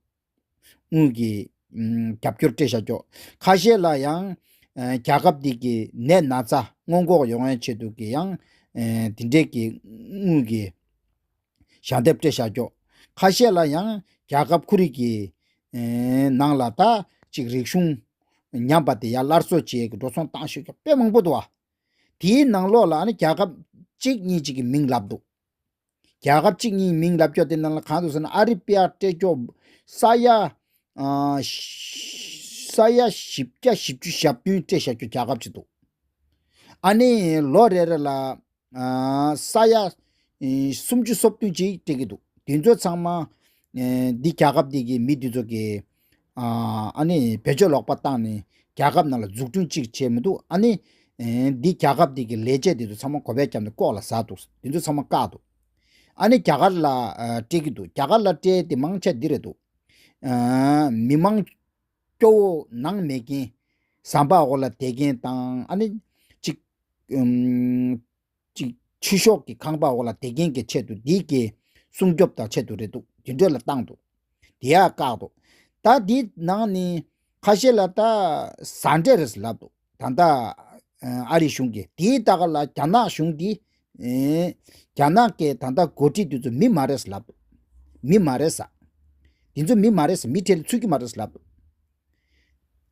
དངུལ་གྱི་ཨམ་རྒྱབ་སྐྱོར་སྤྲད་བཞག་ཀྱོག་ཁ་ཤས་ལ་ཡང་ཨ་རྒྱལ་ཁབ་འདི་གི་ནད་ན་ཚ་སྔོན་འགོག་ཡོང་ཡས་ཆེད་དུ་གི་ཡང་ཨ་དེ་འདྲས་ཀྱི་དངུལ་གྱི་ཞལ་འདེབས་སྤྲད་བཞག་ཀྱོག་ཁ་ཤས་ལ་ཡང་རྒྱལ་ཁབ་ཁོ་རང་གི་ཨ་ནང་ལ་ད་ཅིག་རིག་གཞུང་ཉམས་པ་དེ་ཡར་སླར་གསོ་བྱེད་ཀྱི་འགྲོ་སོང་བཏང་བཞག་ཀྱོག་དཔེ་མང་པོ་འདུག་བ། དེའི་ནང་ལོགས་ལ་ཨ་ནི་རྒྱལ་ཁབ་གཅིག་གཉིས་ཅིག་གི་མིང་ལབ་འདུག་རྒྱལ་ཁབ་གཅིག་གཉིས་མིང་ལབ་ཀྱོག་དེ་ནང་ལ་གང་འདུག་ཟེར་ན། ཨ་རི་པི་ཡ་སྤྲད་ཀྱོག་ས་ཡ་ཨ་ས་ཡ་བཞི་བརྒྱ་བཞི་བཅུ་ཞེ་བདུན་སྤྲད་བཞག་ཀྱོག་རྒྱལ་ཁབ་ཅིག་འདུག་ཨ་ནི་ལོ་རེ་རེ་ལ་ཨ་ས་ཡ་ཨེ་སུམ་ཅུ་སོ་བདུན་ཅིག་སྤྲད་ཀྱི་འདུག་དེ་ཚོ་ཚང་མ་ཨེ་འདི་རྒྱལ་ཁབ་འདི་གི་མི་དེ་ཚོ་གི་ཨ་ཨ་ནི་བེད་སྤྱོད་ལོག་པ་བཏང་ནས་རྒྱལ་ཁབ་ནང་ལ་འཛུགས་སྐྲུན་ཅིག་བྱས་མི་འདུག་ཨ་ནི་ཨེ་འདི་རྒྱལ་ཁབ་འདི་གི་ལས་བྱེད་དེ་ཚོ་ཚང་མ་གོ་བས་བརྒྱབ་ནས་ལྐོག་ལ་ཟ་འདུག་དེ་ཚོ་ཚང་མ་བཀག་འདུག་ཨ་ནི་རྒྱ་གར་ལ་ཨ་སྤྲད་ཀྱི་འདུག་རྒྱ་གར་ལ་སྤྲད་དེ་མང་ཆེ་འདི་རེད་འདུག་ཨ་མི་མང་སྐྱོ་བོ་ནང་མེད་མཁན། ཟམ་པ་འོག་ལ་བསྡད་མཁན་དང་། ཨ་ནི་ཅིག་ཨམ་ཅིག་ཆུ་ཤོག་གི་ཁང་པ་འོག་ལ་བསྡད་མཁན་གྱི་ཆེད་དུ་འདི་གི་སྲུང་སྐྱོབ་དང་ཆེད་དུ་རེད་འདུག་དེ་འདྲ་ལ་བཏང་འདུག་དེ་ཡང་བཀག་འདུག་ད་འདི་ནང་ནས་ཁ་ཤས་ལ་ད་ཟ་འདྲེ་རེད་ལབ་འདུག་ད་ལྟ་ཨ་རི་གཞུང་གིས། དེའི་ལྟག་ལ་རྒྱ་ནག་གཞུང་འདི། ཨེ། རྒྱ་ནག་གི་ད་ལྟ་འགོ་ཁྲིད་དེ་ཚོ་མི་མ་རེད་ལབ་འདུག་མི་མ་རེད་ཟེར། དེ་ཚོ་མི་མ་རེད་ཟེར། མི་གྲལ་ཚུད་ཀྱི་མ་རེད་ལབ་འདུག་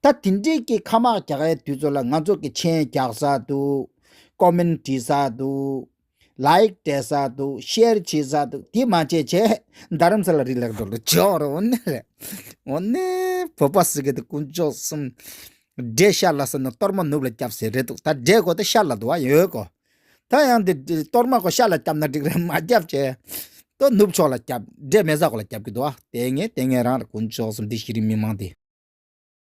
ད་དེ་འདྲའི་གི་ཁ་དམག་རྒྱག་ཡས་དུས་ཚོད་ལ་ང་ཚོ་གི་མཆན་རྒྱག་ས་འདུག་ཀོ་མེན་བྲིས་ས་འདུག་ལའིག་སྤྲད་ས་འདུག་ཤེར་བྱེད་ས་འདུག་དེ་མ་བྱས་བྱས་རྡ་རམ་ས་ལ་རི་ལེགས་འགྲོ་ལ་ཇོ་རོ་ནི་རེད། འོ་ནི་བོད་པ་ཟེར་གི་འདུག་དཀོན་མཆོག་གསུམ། འདྲེ་ཤ་ལ་ཟེར་ན་གཏོར་མ་ནུབ་ལ་བརྒྱབ་ཟེར་རེད་འདུག་ད་འདྲེ་གོ་ད་ཤ་ལ་འདུག་བ་ཡོད་གོ་ད་ཡང་འདི་གཏོར་མ་གོ་ཤ་ལ་བརྒྱབ་ན་འགྲིག་རེད། མ་བརྒྱབ་བྱས་ད་ནུབ་ཕྱོགས་ལ་བརྒྱབ། འདྲེ་མེ་བཟའ་གོ་ལ་བརྒྱབ་གི་འདུག་བ། དེ་ངས་དེ་ངས་རང་རེད། དཀོན་མཆོག་གསུམ། འདི་ཤི་རི་མི་མང་དེ།